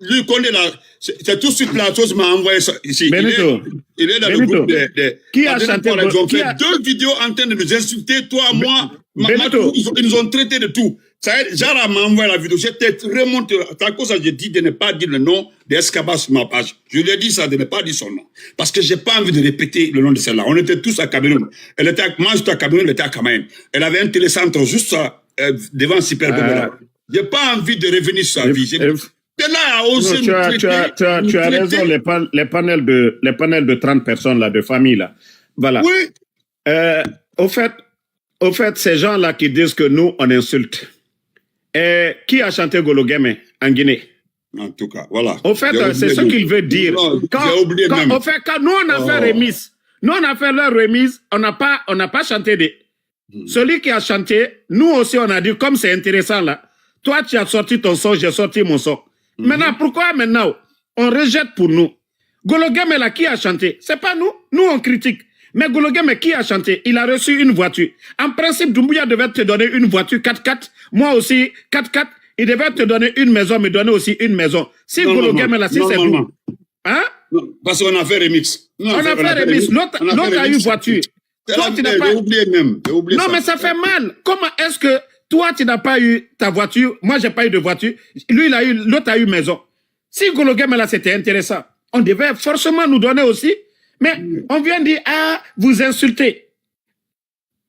Lui, connaît là. C'est tout de suite la chose m'a envoyé ça ici. Il est dans le groupe des. Qui a chanté? Ils ont fait deux vidéos en train de nous insulter, toi, moi, ils nous ont traités de tout. Ça y est, Zara m'a envoyé la vidéo. J'étais remonté. C'est à cause de ça, j'ai dit de ne pas dire le nom d'Escabas sur ma page. Je lui ai dit ça, de ne pas dire son nom. Parce que j'ai pas envie de répéter le nom de celle-là. On était tous à Cameroun. Elle était à, moi, j'étais à Cameroun, elle était à Camaïen. Elle avait un télécentre juste euh, devant Super Bowl. J'ai pas envie de revenir sur sa vie. T'es là à oser nous traiter. Tu as, tu as, tu as raison, les, pan les, panels de, les panels de trente personnes, là, de famille, là. Voilà. Oui. Euh, au fait, Au fait, ces gens-là qui disent que nous, on insulte. Et qui a chanté Gologeme en Guinée? En tout cas, voilà. Au fait, c'est ce qu'il veut dire. Quand, quand, au fait, quand nous, on a fait remise, nous, on a fait leur remise, on n'a pas, on n'a pas chanté de. Celui qui a chanté, nous aussi, on a dit, comme c'est intéressant là, toi, tu as sorti ton son, j'ai sorti mon son. Maintenant, pourquoi maintenant on rejette pour nous? Gologeme là, qui a chanté? C'est pas nous. Nous, on critique. Mais Gologué, mais qui a chanté? Il a reçu une voiture. En principe, Doumbouya devait te donner une voiture quatre-quatre. Moi aussi, quatre-quatre. Il devait te donner une maison, me donner aussi une maison. Si Gologué, mais là, si c'est doux. Hein? Parce qu'on a fait remix. On a fait remix. L'autre a eu voiture. Toi, tu n'as pas. J'ai oublié même. J'ai oublié Non, ça. Mais ça fait mal. Comment est-ce que toi, tu n'as pas eu ta voiture? Moi, j'ai pas eu de voiture. Lui, il a eu, l'autre a eu maison. Si Gologué, mais là, c'était intéressant. On devait forcément nous donner aussi. Mais on vient dire, ah, vous insultez.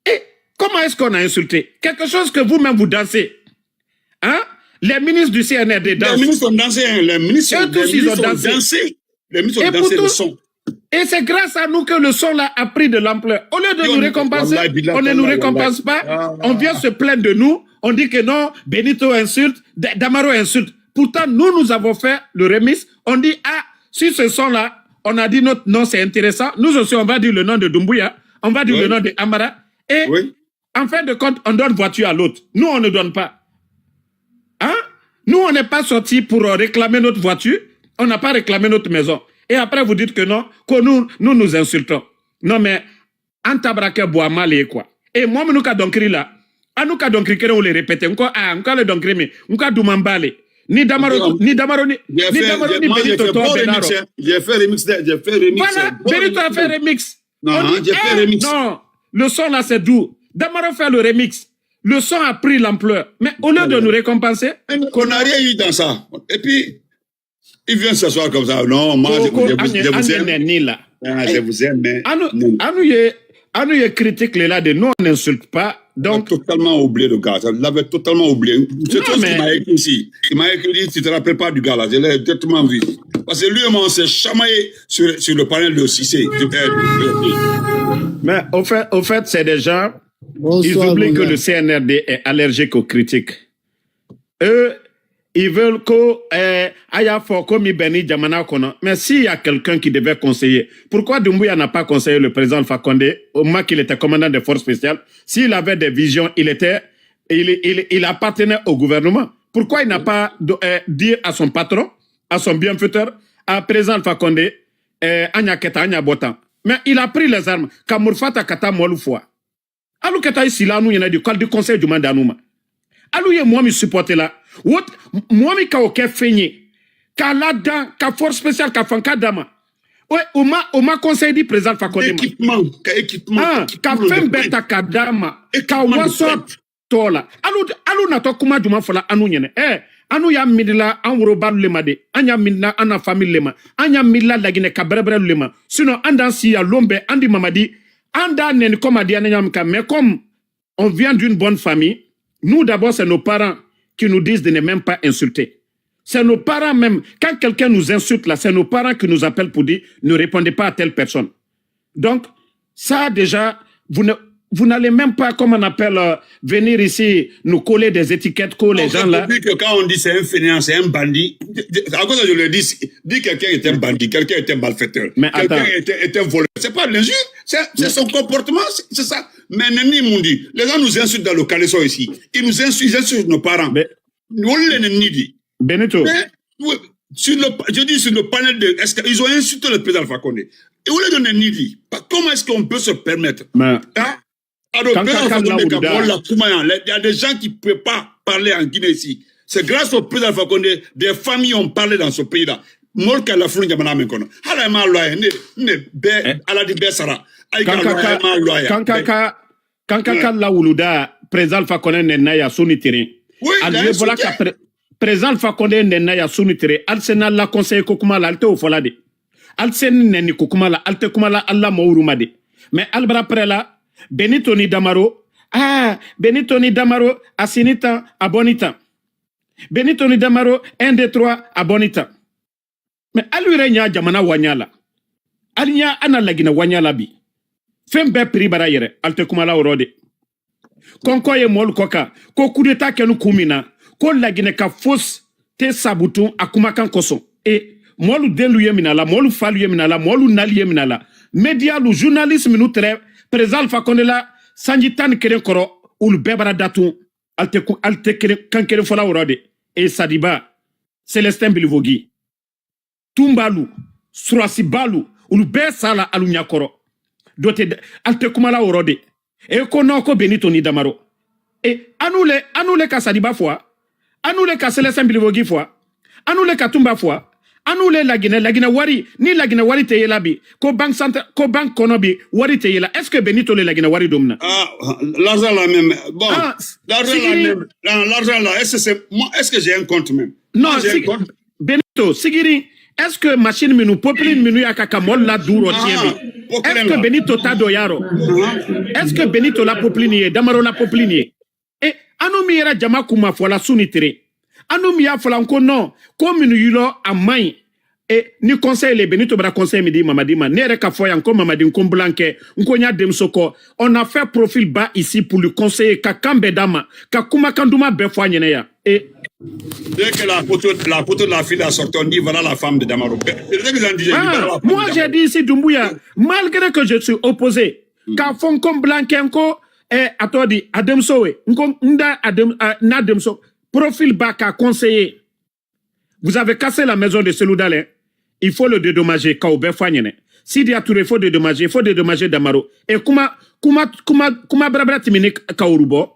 Et comment est-ce qu'on a insulté? Quelque chose que vous-même, vous dansez. Hein? Les ministres du C N R D Les dansent. Ministres ont dansé, hein, les ministres Eux ont, tous, les ils ont ministres ont dansé. Dansé. Les ministres Et ont pour dansé le tous, son. Et c'est grâce à nous que le son là a pris de l'ampleur. Au lieu de nous récompenser, on ne nous récompense pas. On vient se plaindre de nous. On dit que non, Benito insulte, D- Damaro insulte. Pourtant, nous, nous avons fait le remix. On dit, ah, sur ce son-là, on a dit notre nom, c'est intéressant. Nous aussi, on va dire le nom de Doumbouya, on va dire le nom de Amara. Et en fin de compte, on donne voiture à l'autre. Nous, on ne donne pas. Hein? Nous, on n'est pas sortis pour euh, réclamer notre voiture. On n'a pas réclamé notre maison. Et après, vous dites que non, que nous, nous nous insultons. Non, mais an tabara kɛ bɔ a ma le quoi. Et moi, nous ka dɔnkili la. An nous ka dɔnkili kelen le répéter. N ko, ah, n k'ale dɔnkili min, n ka duman b'ale. Ni Damaro, ni Damaro, ni, ni Damaro, ni Benito tɔ bɛnna rɔ. J'ai fait remix, j'ai fait remix. Voilà, Benito a fait remix. Non, j'ai fait remix. Non, le son là, c'est doux. Damaro fait le remix. Le son a pris l'ampleur. Mais au lieu de nous récompenser, on n'a rien eu dans ça. Et puis, il vient s'asseoir comme ça. Non, moi, je, je vous, je vous aime. Ah, je vous aime, mais Anu ye critique là de nous, on n'insulte pas. Donc, totalement oublié le gars. Il l'avait totalement oublié. C'est toi qui m'a écrit ici. Il m'a écrit, tu te rappelles pas du gars là. Je l'ai directement vu. Parce que lui et moi, on s'est chamaillé sur, sur le panel de Cissé. Mais au fait, au fait, c'est des gens, ils oublient que le C N R D est allergique aux critiques. Eux, ils veulent que, euh, a y'a fɔ ko min bɛ ni jamana kɔnɔ. Mais s'il y a quelqu'un qui devait conseiller, pourquoi Doumbouya n'a pas conseillé le président Alpha Condé au moment qu'il était commandant des forces spéciales? S'il avait des visions, il était, il, il, il appartenait au gouvernement. Pourquoi il n'a pas de, euh, dit à son patron, à son bienfaiteur, à président Alpha Condé, euh, an y'a kɛ tan, an y'a bɔ tan? Mais il a pris les armes, ka marifa ta ka taa mɔlu fɔ. Alu ka taa i sila anu ɲɛna de, k'alu di conseil jumɛn da anu ma? Alu ye mɔgɔ min supporter la, o mɔgɔ min ka o kɛ fɛn ye, k'a ladan, ka force spéciale, ka fanka d'a ma. O, o ma, o ma conseil di président Alpha Condé ma. Équipement, ka équipement, Ah, ka fɛn bɛɛ ta k'a d'a ma, ka waso tɔ la. Alu, alu natɔ kuma jumɛn fɔla anu ɲɛna? Ɛ, anu y'a miirila an worobalu le ma de, an y'a miirila an na famille le ma, an y'a miirila Laginɛ ka bɛrɛbɛrɛlu le ma. Sinon, an dan si ya lon bɛɛ, an di Mamadi, an da nɛni comme a di an na ɲaami kan. Mais comme on vient d'une bonne famille, nous d'abord, c'est nos parents qui nous disent de ne même pas insulter. C'est nos parents même. Quand quelqu'un nous insulte là, c'est nos parents qui nous appellent pour dire ne répondez pas à telle personne. Donc, ça déjà, vous ne, vous n'allez même pas, comme on appelle, euh, venir ici, nous coller des étiquettes, coller les gens là. Depuis que quand on dit c'est un fainéant, c'est un bandit, à cause je le dis, dire quelqu'un est un bandit, quelqu'un est un malfaiteur, quelqu'un est, est un voleur. C'est pas l'injure, c'est son comportement, c'est ça. Mais Neni Mundi, les gens nous insultent dans le caleçon ici. Ils nous insultent, ils insultent nos parents. Nous les Neni. Benito. Mais, oui, sur le, je dis sur le panel de, est-ce qu'ils ont insulté le président Alpha Condé? Et au lieu de Neni, comment est-ce qu'on peut se permettre? Hein? Alors, président Alpha Condé, il y a des gens qui ne peuvent pas parler en Guinée ici. C'est grâce au président Alpha Condé, des familles ont parlé dans ce pays-là. Mɔlu ka lafili jamana min kɔnɔ, hala ye maa lɔ a ye, ne, ne bɛɛ, Ala di bɛɛ sara. A ye ka lɔ a ye, maa lɔ a ye. Kankaka, Kankaka lawuluda, président Alpha Condé nɛnna ya su ni teren. Ali ye bɔla ka président Alpha Condé nɛnna ya su ni teren. Ali se na la conseil ko kuma la, ali tɛ o fɔla de. Ali se ni nɛni ko kuma la, ali tɛ kuma la, ali la mɔwuru ma de. Mais ali bara prêt la, Benito ni Damaro, ah, Benito ni Damaro, a sini tan, a bɔni tan. Benito ni Damaro, un, deux, trois, a bɔni tan. Mais ali yɛrɛ ɲa jamana waɲa la, ali ɲa an na Laginɛ waɲa la bi. Fɛn bɛɛ prix bara yɛrɛ, ali tɛ kuma la o rɔ de. Kɔnkɔ ye mɔlu kɔ kan, ko coup d'État kɛnu kun min na, ko Laginɛ ka force tɛ sabutun a kumakan kosɔn. E, mɔlu denlu ye min a la, mɔlu falu ye min a la, mɔlu nali ye min a la. Médialu, journaliste minnu tɛrɛ président Alpha Condé la sanji tan ni kelen kɔrɔ, olu bɛɛ bara datun. Ali tɛ ku-, ali tɛ kelen, kan kelen fɔla o rɔ de. E, Sadiba, Célestin Bilivogi, Tunbalu, Surasibalu, olu bɛɛ sala alu ɲakɔrɔ. Dɔ tɛ, ali tɛ kuma la wɔrɔ de. E ko nɔ ko benito ni damaro. E anu le anu le ka sadiba fɔ a? Anu le ka sɛlɛsɛn bilivogi fɔ a? Anu le ka tunba fɔ a? Anu le laginɛ laginɛ wari ni laginɛ wari tɛ ye la bi, ko bank central ko bank kɔnɔ bi, wari tɛ ye la. Est-ce que benito le laginɛ wari don min na? Ah, l'argent là même. Bon, l'argent là même, l'argent là, est-ce que c'est moi, est-ce que j'ai un compte même? Non, benito sigiri, est-ce que machine minnu popili minnu y'a ka ka mɔli la du rɔ tiɲɛ bi? Est-ce que benito ta dɔ y'a rɔ? Est-ce que benito la popili nin ye damaro la popili nin ye? E anu min yɛrɛ jama kun ma fɔla su ni tere, anu min y'a fɔla n ko non, ko minnu yilɔ a man ɲi. E ni conseil le benito bara conseil min di mamadi ma, ne yɛrɛ ka fɔ yan ko mamadi, n ko n bulankɛ, n ko n y'a denmuso kɔ. On a fait profil bas ici pour lui conseiller, ka kan bɛɛ d'a ma, ka kumakan duman bɛɛ fɔ a ɲɛna yan. E Dès que la photo, la photo de la fille a sorti, on dit voilà la femme de Damaro. C'est ce qu'ils ont dit. Ah, moi j'ai dit ici Dumbuya, malgré que je suis opposé, k'a fɔ n ko n bulankɛ, n ko, eh, a tɔgɔ di, a denmuso ye, n ko n da a n'a denmuso, profil bas k'a conseiller. Vous avez cassé la maison de Seloudal, hein? Il faut le dédommager, k'aw bɛɛ fɔ a ɲɛna. Sidiya Touré, il faut dédommager, il faut dédommager Damaro. Et kuma kuma kuma kuma barabara tɛmɛnen ka olu bɔ,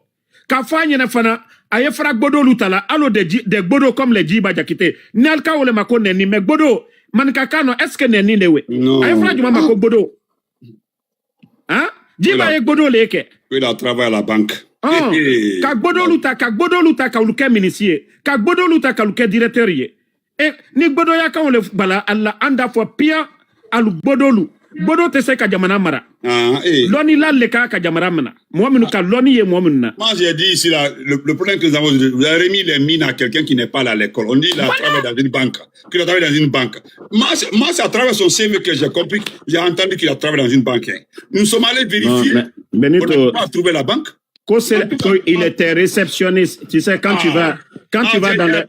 k'a fɔ a ɲɛna fana, a ye fara gbodolu ta la, alo de gbodo comme les Jiba Jakite. Ni ali ka wele ma ko nɛni, mais gbodo, maninka kan nɔ, est-ce que nɛni de we? A ye fara jumɛn ma ko gbodo? Hein? Jiba ye gbodo le kɛ. Oui, la travail à la banque. Ka gbodolu ta, ka gbodolu ta, ka olu kɛ ministre ye, ka gbodolu ta, ka olu kɛ directeur ye. E ni gbodoya kanw le bala, ala an da fɔ piyan, alu gbodolu. Gbodo tɛ se ka jamana mara. Lɔnnila le ka ka jamana mara. Mɔgɔ minnu ka lɔnni ye mɔgɔ minnu na. Moi j'ai dit ici là, le, le problème que nous avons, vous avez remis les mines à quelqu'un qui n'est pas allé à l'école. On dit il a travaillé dans une banque. Qu'il a travaillé dans une banque. Moi, c'est à travers son C V que j'ai compris, j'ai entendu qu'il a travaillé dans une banque. Nous sommes allés vérifier. On n'a pas trouvé la banque. Ko c'est qu'il était réceptionniste. Tu sais, quand tu vas, quand tu vas dans le.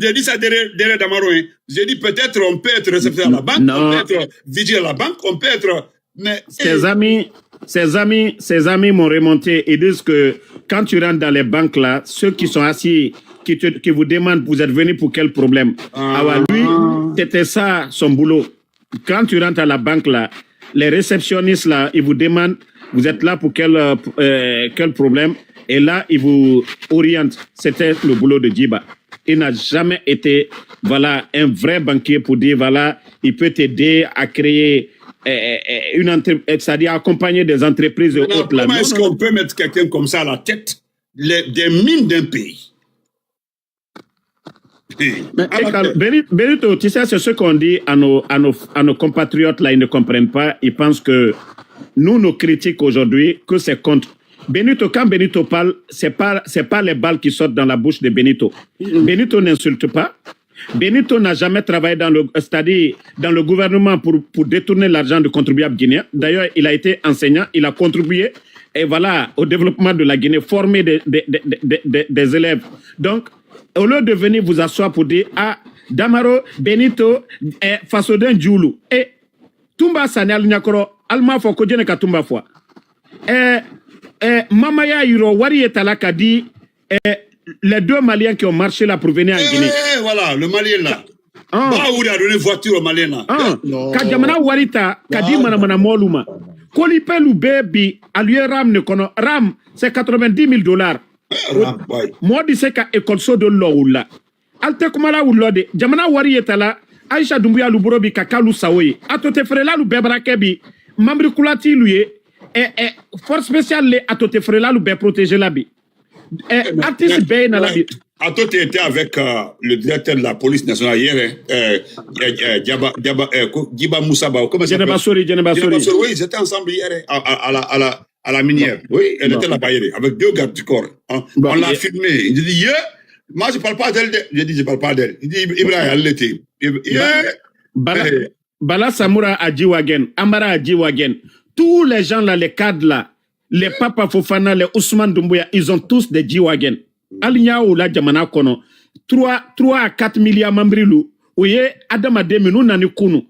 J'ai dit ça derrière, derrière Damaro. J'ai dit peut-être on peut être réceptionnaire à la banque, on peut être vigile à la banque, on peut être. Mais. Ses amis, ses amis, ses amis m'ont remonté et disent que quand tu rentres dans les banques là, ceux qui sont assis, qui, te, qui vous demandent, vous êtes venu pour quel problème? Alors lui, c'était ça son boulot. Quand tu rentres à la banque là, les réceptionnistes là, ils vous demandent, vous êtes là pour quel, euh, quel problème? Et là, ils vous orientent. C'était le boulot de Djiba. Il n'a jamais été, voilà, un vrai banquier pour dire, voilà, il peut t'aider à créer euh, une entreprise, c'est-à-dire accompagner des entreprises et autres là. Comment est-ce qu'on peut mettre quelqu'un comme ça à la tête des mines d'un pays? Benito, tu sais, c'est ce qu'on dit à nos, à nos, à nos compatriotes là, ils ne comprennent pas. Ils pensent que nous, nos critiques aujourd'hui, que c'est contre. Benito, quand Benito parle, c'est pas, c'est pas les balles qui sortent dans la bouche de Benito. Benito n'insulte pas. Benito n'a jamais travaillé dans le, c'est-à-dire dans le gouvernement pour, pour détourner l'argent du contribuable guinéen. D'ailleurs, il a été enseignant, il a contribué et voilà, au développement de la Guinée, former des, des, des, des, des élèves. Donc, au lieu de venir vous asseoir pour dire, ah, Damaro, Benito, eh, Fasoden Djoulou, et Tumba Sani Alignakoro, Almafo, Kodjene Katumba Foi. Eh, eh, Mamaya Hiro, Wari Etala Kadi, eh, les deux Maliens qui ont marché là pour venir en Guinée. Eh, voilà, le Malien là. Ah. Baawuri a donné voiture au Malien là. Ah. Non. Ka jamana wari ta ka di manamana mɔɔlu ma. Kolipɛlu bɛ bi, a lu ye ram ne kɔnɔ. Ram, c'est quatre-vingt-dix mille dollars. Ram, ouais. Mɔɔ di se ka ekɔliso do lɔ wulu la. Ali tɛ kuma la wulu lɔ de. Jamana wari ye ta la. Ayisa Dunbuya lu boro bi ka k'alu sawo ye. A to tɛ feerelalu bɛɛ bara kɛ bi. Manbiri kulatilu ye. Ɛ, ɛ, force spéciale le a to tɛ feerelalu bɛɛ protéger la bi. Eh, artiste bɛɛ ye nana bi. Ato était avec euh, le directeur de la police nationale hier, hein, euh, euh, euh, Djaba, Djaba, euh, Djiba Moussa Bao, comment ça s'appelle? Djeneba Sori, Djeneba Sori. Oui, ils étaient ensemble hier hein, à, à, à, la, à, la, à la minière. Oui, elle était là-bas hier, avec deux gardes du corps. Hein. Bon, on l'a filmé. Il dit, yeah. Moi, je ne parle pas d'elle. Je dis, je ne parle pas d'elle. Il dit, Ibrahim, elle était. Yeah. Bala, Bala Samoura à G-Wagen, Amara à G-Wagen, tous les gens là, les cadres là, les Papa Fofana, les Ousmane Doumbouya, ils ont tous des G-Wagen. Hali n'i y'a o la jamana kɔnɔ, trois, trois à quatre milliards manbirilu, o ye adamaden minnu nani kunu,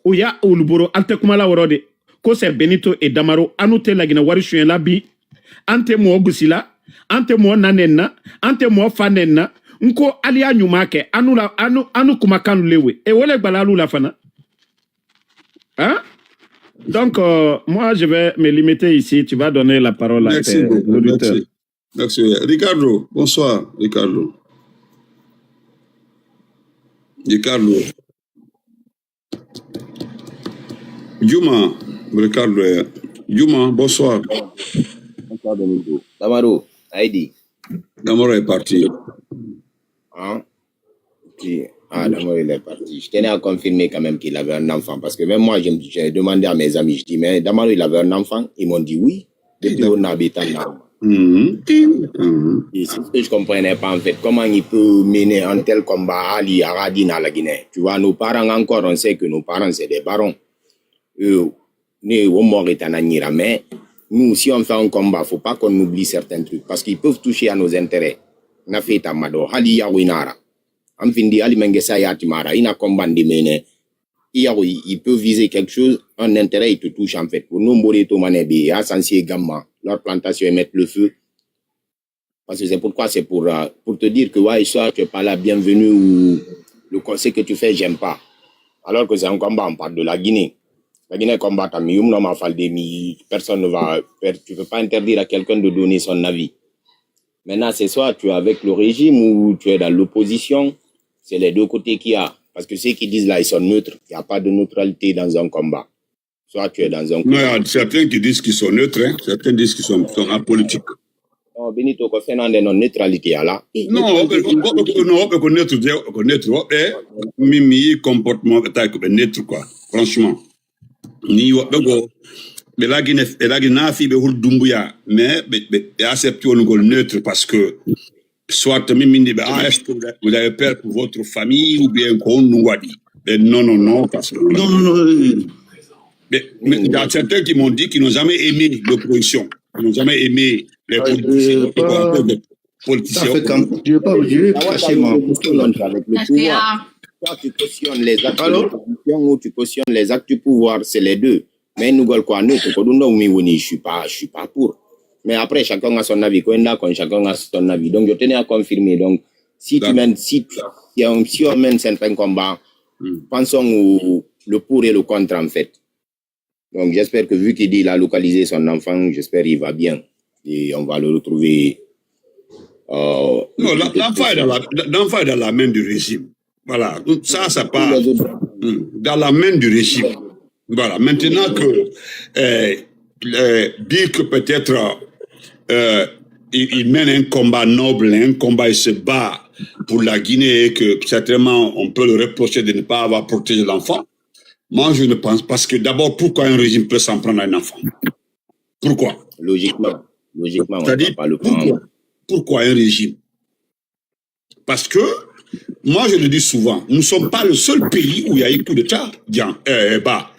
o y'a olu boro, an tɛ kuma la wɔrɔ de. Ko c'est Benito et Damaro, an n'u tɛ Laginɛ wari sonyɛla bi. An tɛ mɔgɔ gosi la, an tɛ mɔgɔ na nɛni na, an tɛ mɔgɔ fa nɛni na. N ko, ali y'a ɲuman kɛ, an n'u la, an n'u, an n'u kumakan le we. E wele gbala alu la fana. Hein? Donc, euh, moi, je vais me limiter ici. Tu vas donner la parole à tes auditeurs. Merci. Merci. Ricardo, bonsoir, Ricardo. Ricardo. Juma, Ricardo. Juma, bonsoir. Bonsoir, Domingo. Damaro, Aidi. Damaro est parti. Hein? Qui, ah, Damaro, il est parti. Je tenais à confirmer quand même qu'il avait un enfant. Parce que même moi, je me- j'ai demandé à mes amis, je dis, mais Damaro, il avait un enfant? Ils m'ont dit oui. Depuis on habite en Allemagne. Et c'est ce que je ne comprenais pas en fait. Comment il peut mener un tel combat à l'I-, à Radin, à la Guinée? Tu vois, nos parents encore, on sait que nos parents, c'est des barons. Euh, ne wo mɔgɔ ta na ɲira, mais nous, si on fait un combat, faut pas qu'on oublie certains trucs parce qu'ils peuvent toucher à nos intérêts. Na feta mado hali ya winara. Am findi hali menge sa ya timara ina combat ndi mene. Il y a- il peut viser quelque chose, un intérêt, il te touche en fait. Pour nous, Mbori et Tomané, il y a Sansi et Gamma, leur plantation, ils mettent le feu. Parce que c'est pourquoi c'est pour, euh, pour te dire que ouais, soit tu es pas la bienvenue ou le conseil que tu fais, j'aime pas. Alors que c'est un combat, on parle de la Guinée. La Guinée combat à Mium, non, ma Faldé, mi- personne ne va faire, tu peux pas interdire à quelqu'un de donner son avis. Maintenant, c'est soit tu es avec le régime ou tu es dans l'opposition. C'est les deux côtés qu'il y a. Parce que ceux qui disent là, ils sont neutres. Il n'y a pas de neutralité dans un combat. Soit tu es dans un Non, il y a certains qui disent qu'ils sont neutres, hein. Certains disent qu'ils sont, sont apolitiques. Non, Benito, ko fɛn na de non neutralité à la. Non, on peut, on peut, non, on peut connaître, on peut connaître, eh, mimi comportement, t'as que neutre, quoi. Franchement. Ni, on peut go, mais la Guinée, la Guinée, n'a fait, be hul Dumbuya, mais, mais, mais, accepter on go neutre parce que, soit, mimi, ni, ben, ah, est-ce que vous avez- vous avez peur pour votre famille ou bien qu'on nous a dit? Ben, non, non, non, parce que. Non, non, non. Mais, mais il y a certains qui m'ont dit qu'ils n'ont jamais aimé l'opposition. Ils n'ont jamais aimé les Ah, je politiciens. veux pas- Les politiciens. Ça fait comme. Je ne vais pas, je vais pas cacher mon. Avec le pouvoir. Soit tu cautionnes les actes de l'opposition ou tu cautionnes les actes du pouvoir, c'est les deux. Mais nous, quoi, nous, tu connais, non, mais oui, je suis pas, je suis pas pour. Mais après, chacun a son avis. Quand, quand chacun a son avis. Donc, je tenais à confirmer. Donc, si tu D'accord. mènes, si, si on, si on mène certains combats, Hmm. pensons au, le pour et le contre, en fait. Donc, j'espère que vu qu'il dit il a localisé son enfant, j'espère qu'il va bien. Et on va le retrouver. Euh, Non, la- l'enfant est dans la, l'enfant est dans la main du régime. Voilà. Donc, ça, ça part. Hmm. Dans la main du régime. Voilà. Maintenant que, euh, euh, dire que peut-être, euh, il, il mène un combat noble, un combat, il se bat pour la Guinée et que certainement on peut le reprocher de ne pas avoir protégé l'enfant. Moi, je ne pense, parce que d'abord, pourquoi un régime peut s'en prendre à un enfant? Pourquoi? Logiquement, logiquement, on ne C'est-à-dire, va pas le prendre. Pourquoi? Pourquoi un régime? Parce que, moi, je le dis souvent, nous ne sommes pas le seul pays où il y a eu coup d'État. Bien, euh, bah,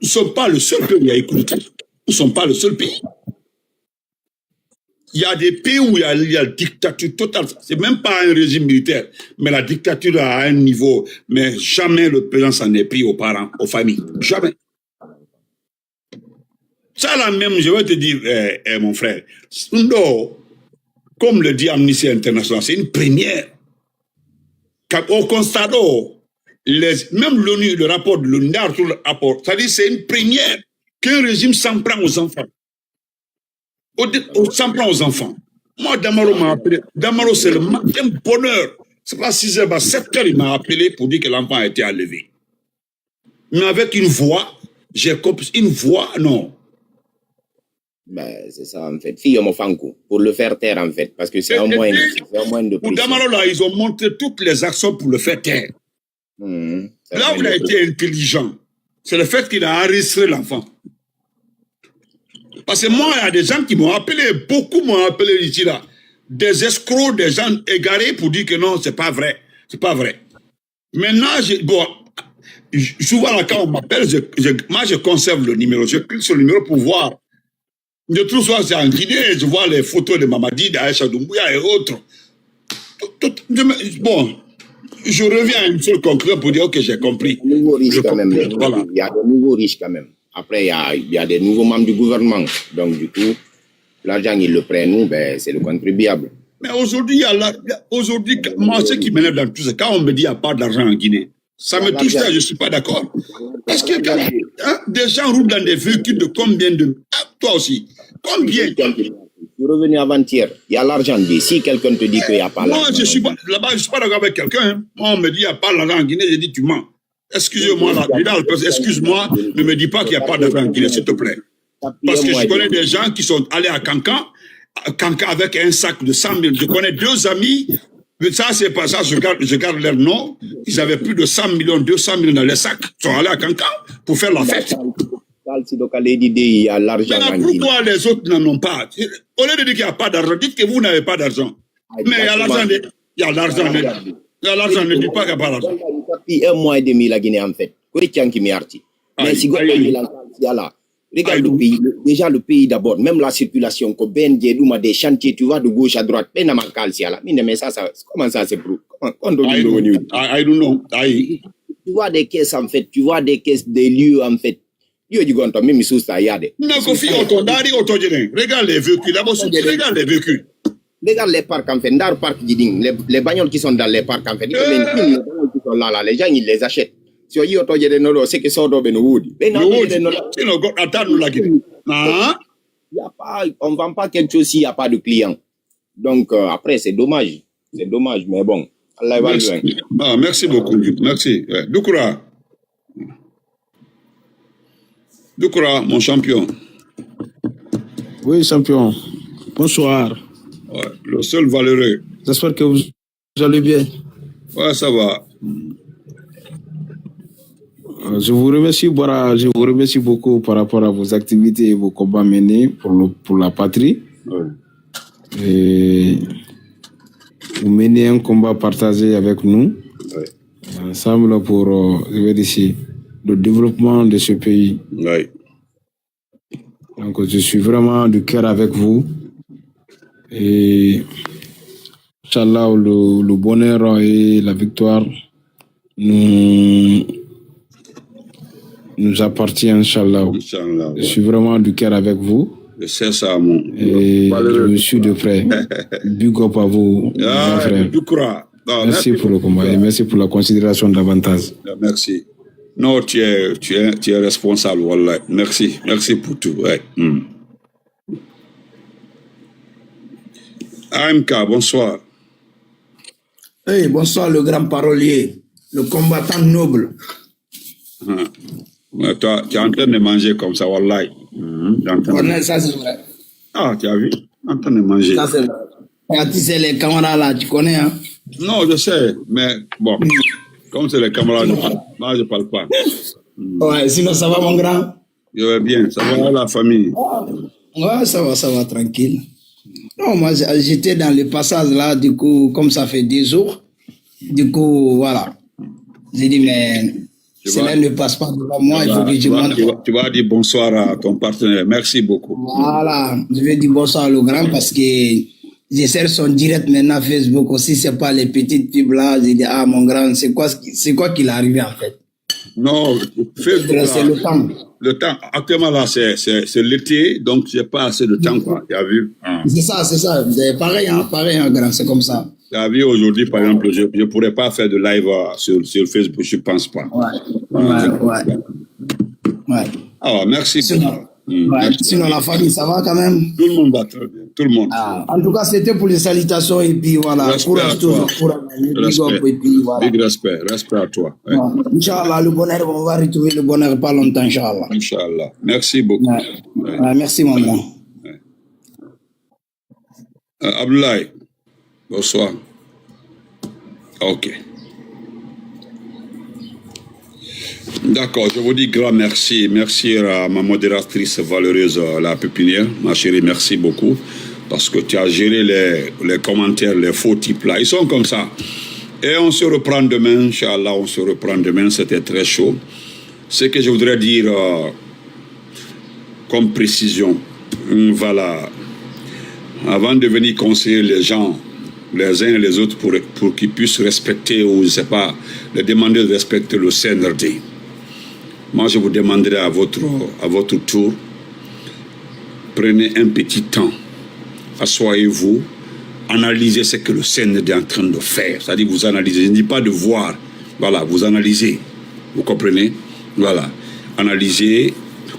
nous ne sommes pas le seul pays où il y a eu coup d'État. Nous ne sommes pas le seul pays. Il y a des pays où il y a, il y a dictature totale. C'est même pas un régime militaire, mais la dictature à un niveau, mais jamais le président s'en est pris aux parents, aux familles. Jamais. Ça là même, je vais te dire, euh, euh, mon frère, non, comme le dit Amnesty International, c'est une première. Quand on constate, oh, les, même l'ONU, le rapport de l'ONU, dans tout le rapport, ça dit c'est une première qu'un régime s'en prend aux enfants. Au dé- au- s'en prend aux enfants. Moi, Damaro m'a appelé. Damaro, c'est le matin, bonheur. C'est pas six heures, bah, sept heures, il m'a appelé pour dire que l'enfant a été enlevé. Mais avec une voix, j'ai compris, une voix, non. Ben, c'est ça, en fait. Fille, mon fanku, pour le faire taire, en fait. Parce que c'est Et- un et moyen, puis, c'est un moyen de Pour pression. Damaro, là, ils ont montré toutes les actions pour le faire taire. Mhm. C'est un Là où il moyen a de été intelligent, c'est le fait qu'il a enregistré l'enfant. Parce que moi, il y a des gens qui m'ont appelé, beaucoup m'ont appelé ici, là. Des escrocs, des gens égarés pour dire que non, c'est pas vrai. C'est pas vrai. Maintenant, je- bon, je- souvent, là, quand on m'appelle, je- je- moi, je conserve le numéro. Je clique sur le numéro pour voir. Je trouve souvent, c'est en Guinée, je vois les photos de Mamadi, d'Aïcha Doumbouya et autres. Tout- tout- je me- bon, je reviens à une seule conclusion pour dire, ok, j'ai compris. Des nouveaux riches Je quand même. comprends, voilà. Il y a des nouveaux riches quand même. Après, il y a, il y a des nouveaux membres du gouvernement. Donc, du coup, l'argent, ils le prennent, nous, ben, c'est le contribuable. Mais aujourd'hui, il y a la- il y a- aujourd'hui, moi, ce qui m'énerve dans tout ça, quand on me dit qu'il n'y a pas d'argent en Guinée, ça me touche, ça, je ne suis pas d'accord. Parce que quand, Hein? Des gens roulent dans des véhicules de combien de... Ah, toi aussi. Combien? Je suis revenu avant-hier. Il y a l'argent, dit. Si quelqu'un te dit qu'il n'y a pas... Moi, l'argent, je suis pas là-bas, je suis pas d'accord avec quelqu'un, hein. Moi, on me dit il n'y a pas l'argent en Guinée, je dis tu mens. Excusez-moi, là, Vidal, excuse-moi, ne me dis pas qu'il n'y a pas d'argent en Guinée, s'il te plaît. Parce que je connais des gens qui sont allés à Kankan, à Kankan avec un sac de cent mille. Je connais deux amis, mais ça, c'est pas ça, je garde, je garde leur nom. Ils avaient plus de cent millions, deux cent millions dans les sacs. Ils sont allés à Kankan pour faire la fête. Maintenant, pourquoi les autres n'en ont pas? Au lieu de dire qu'il n'y a pas d'argent, dites que vous n'avez pas d'argent. Mais il y a l'argent, il y a l'argent, il y a l'argent, ne dis pas qu'il n'y a pas d'argent. Depuis un mois et demi, la Guinée, en fait. Ko i canki mi arti. Mais si goɗɗo yilan kaalisi ala, regarde le pays, déjà le pays d'abord, même la circulation, ko ben je ɗuma des chantiers, tu vois, de gauche à droite, ɓe nama kaalisi ala. Min ne, mais ça, ça, comment ça c'est pro? Comment, on doit... I don't know. I, I don't know. I... Tu vois des caisses, en fait, tu vois des caisses, des lieux, en fait. Yo ji gonto, mi mi susta yade. Na ko fi oto, dari oto jene. Regarde les véhicules, là-bas, regarde les véhicules. Regarde les parcs, en fait, ndar parc ji ɗin, les, les bagnoles qui sont dans les parcs, en fait. Min, min, les bagnoles qui sont là, là, les gens, ils les achètent. Si o yi oto jene no ɗo, c'est que sodo ɓe no woodi. Ɓe no woodi. Sinon, go attendre la guide. Ah. Il y a pas, on vend pas quelque chose s'il y a pas de client. Donc, euh, après, c'est dommage. C'est dommage, mais bon. Allah va loin. Merci. Ah, merci beaucoup. Merci. Ouais. Dukura. Dukura, mon champion. Oui, champion. Bonsoir. Ouais, le seul valeureux. J'espère que vous allez bien. Ouais, ça va. Euh, je vous remercie, Bara, je vous remercie beaucoup par rapport à vos activités et vos combats menés pour le, pour la patrie. Ouais. Et vous menez un combat partagé avec nous, ouais, ensemble pour, euh, je vais dire, le développement de ce pays. Ouais. Donc, je suis vraiment du cœur avec vous. Et, Inch'Allah, le, le bonheur et la victoire nous, nous appartient, Inch'Allah. Inch'Allah, ouais. Je suis vraiment du cœur avec vous. Je sais ça, mon... Et je vous suis de près. Big up à vous, mon frère. Ah, je crois. Ah, merci pour le combat et merci pour la considération davantage. Merci. Non, tu es, tu es, tu es responsable, wallah. Merci, merci pour tout. Ouais. Hmm. A M K, bonsoir. Hey, bonsoir, le grand parolier, le combattant noble. Hein. Mais toi, tu es en train de manger comme ça, wallahi. Mhm, tu es en train de... Wallahi, ça, c'est vrai. Ah, tu as vu? En train de manger. Ça, c'est vrai. Ah, tu sais, les camarades là, tu connais, hein? Non, je sais, mais bon, comme c'est les camarades, moi, je parle pas. Hmm. Ouais, sinon, ça va, mon grand? Je vais bien. Ça va, la famille? Ah, ouais, ça va, ça va, tranquille. Non, moi, j'ai-, j'étais dans le passage là, du coup, comme ça fait deux jours, du coup, voilà. J'ai dit, mais cela ne passe pas devant moi, il faut que je monte. Tu vas, tu vas, tu vas dire bonsoir à ton partenaire. Merci beaucoup. Voilà, je vais dire bonsoir au grand parce que je sers son direct maintenant Facebook aussi, c'est pas les petites pubs là. J'ai dit, ah, mon grand, c'est quoi ce qui, c'est quoi qu'il a arrivé en fait? Non, Facebook, c'est le temps. Le temps. Actuellement, là, c'est, c'est, c'est l'été, donc j'ai pas assez de temps, quoi. Tu as vu? Ah. C'est ça, c'est ça. C'est pareil, hein, pareil, hein, grand, c'est comme ça. Tu as vu, aujourd'hui, par exemple, je, je pourrais pas faire de live, euh, sur, sur Facebook, je pense pas. Ouais, ouais, ouais. Alors, merci beaucoup. Sinon, ouais, sinon, la famille, ça va quand même? Tout le monde va très bien. Tout le monde. Ah, en tout cas, c'était pour les salutations et puis voilà, courage toujours, courage. Big up et puis voilà. Big respect, respect à toi. Ouais. Bon, Inch'Allah, le bonheur, on va retrouver le bonheur pas longtemps, Inch'Allah. Inch'Allah. Merci beaucoup. Ouais. Ouais, merci, maman. Ouais. Euh, Abdoulaye, bonsoir. Ok. D'accord, je vous dis grand merci. Merci à ma modératrice valeureuse, euh, la pépinière, ma chérie, merci beaucoup. Parce que tu as géré les, les commentaires, les faux types là. Ils sont comme ça. Et on se reprend demain, Inch'Allah, on se reprend demain. C'était très chaud. Ce que je voudrais dire, euh, comme précision, hum, voilà, avant de venir conseiller les gens, les uns et les autres, pour, pour qu'ils puissent respecter, ou je sais pas, les demander de respecter le C N R D. Moi, je vous demanderai à votre, à votre tour, prenez un petit temps, asseyez-vous, analysez ce que le C N R D est en train de faire. C'est-à-dire, vous analysez, je ne dis pas de voir, voilà, vous analysez, vous comprenez? Voilà. Analysez,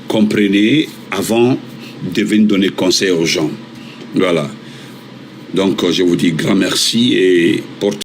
comprenez avant de venir donner conseil aux gens. Voilà. Donc, je vous dis grand merci et portez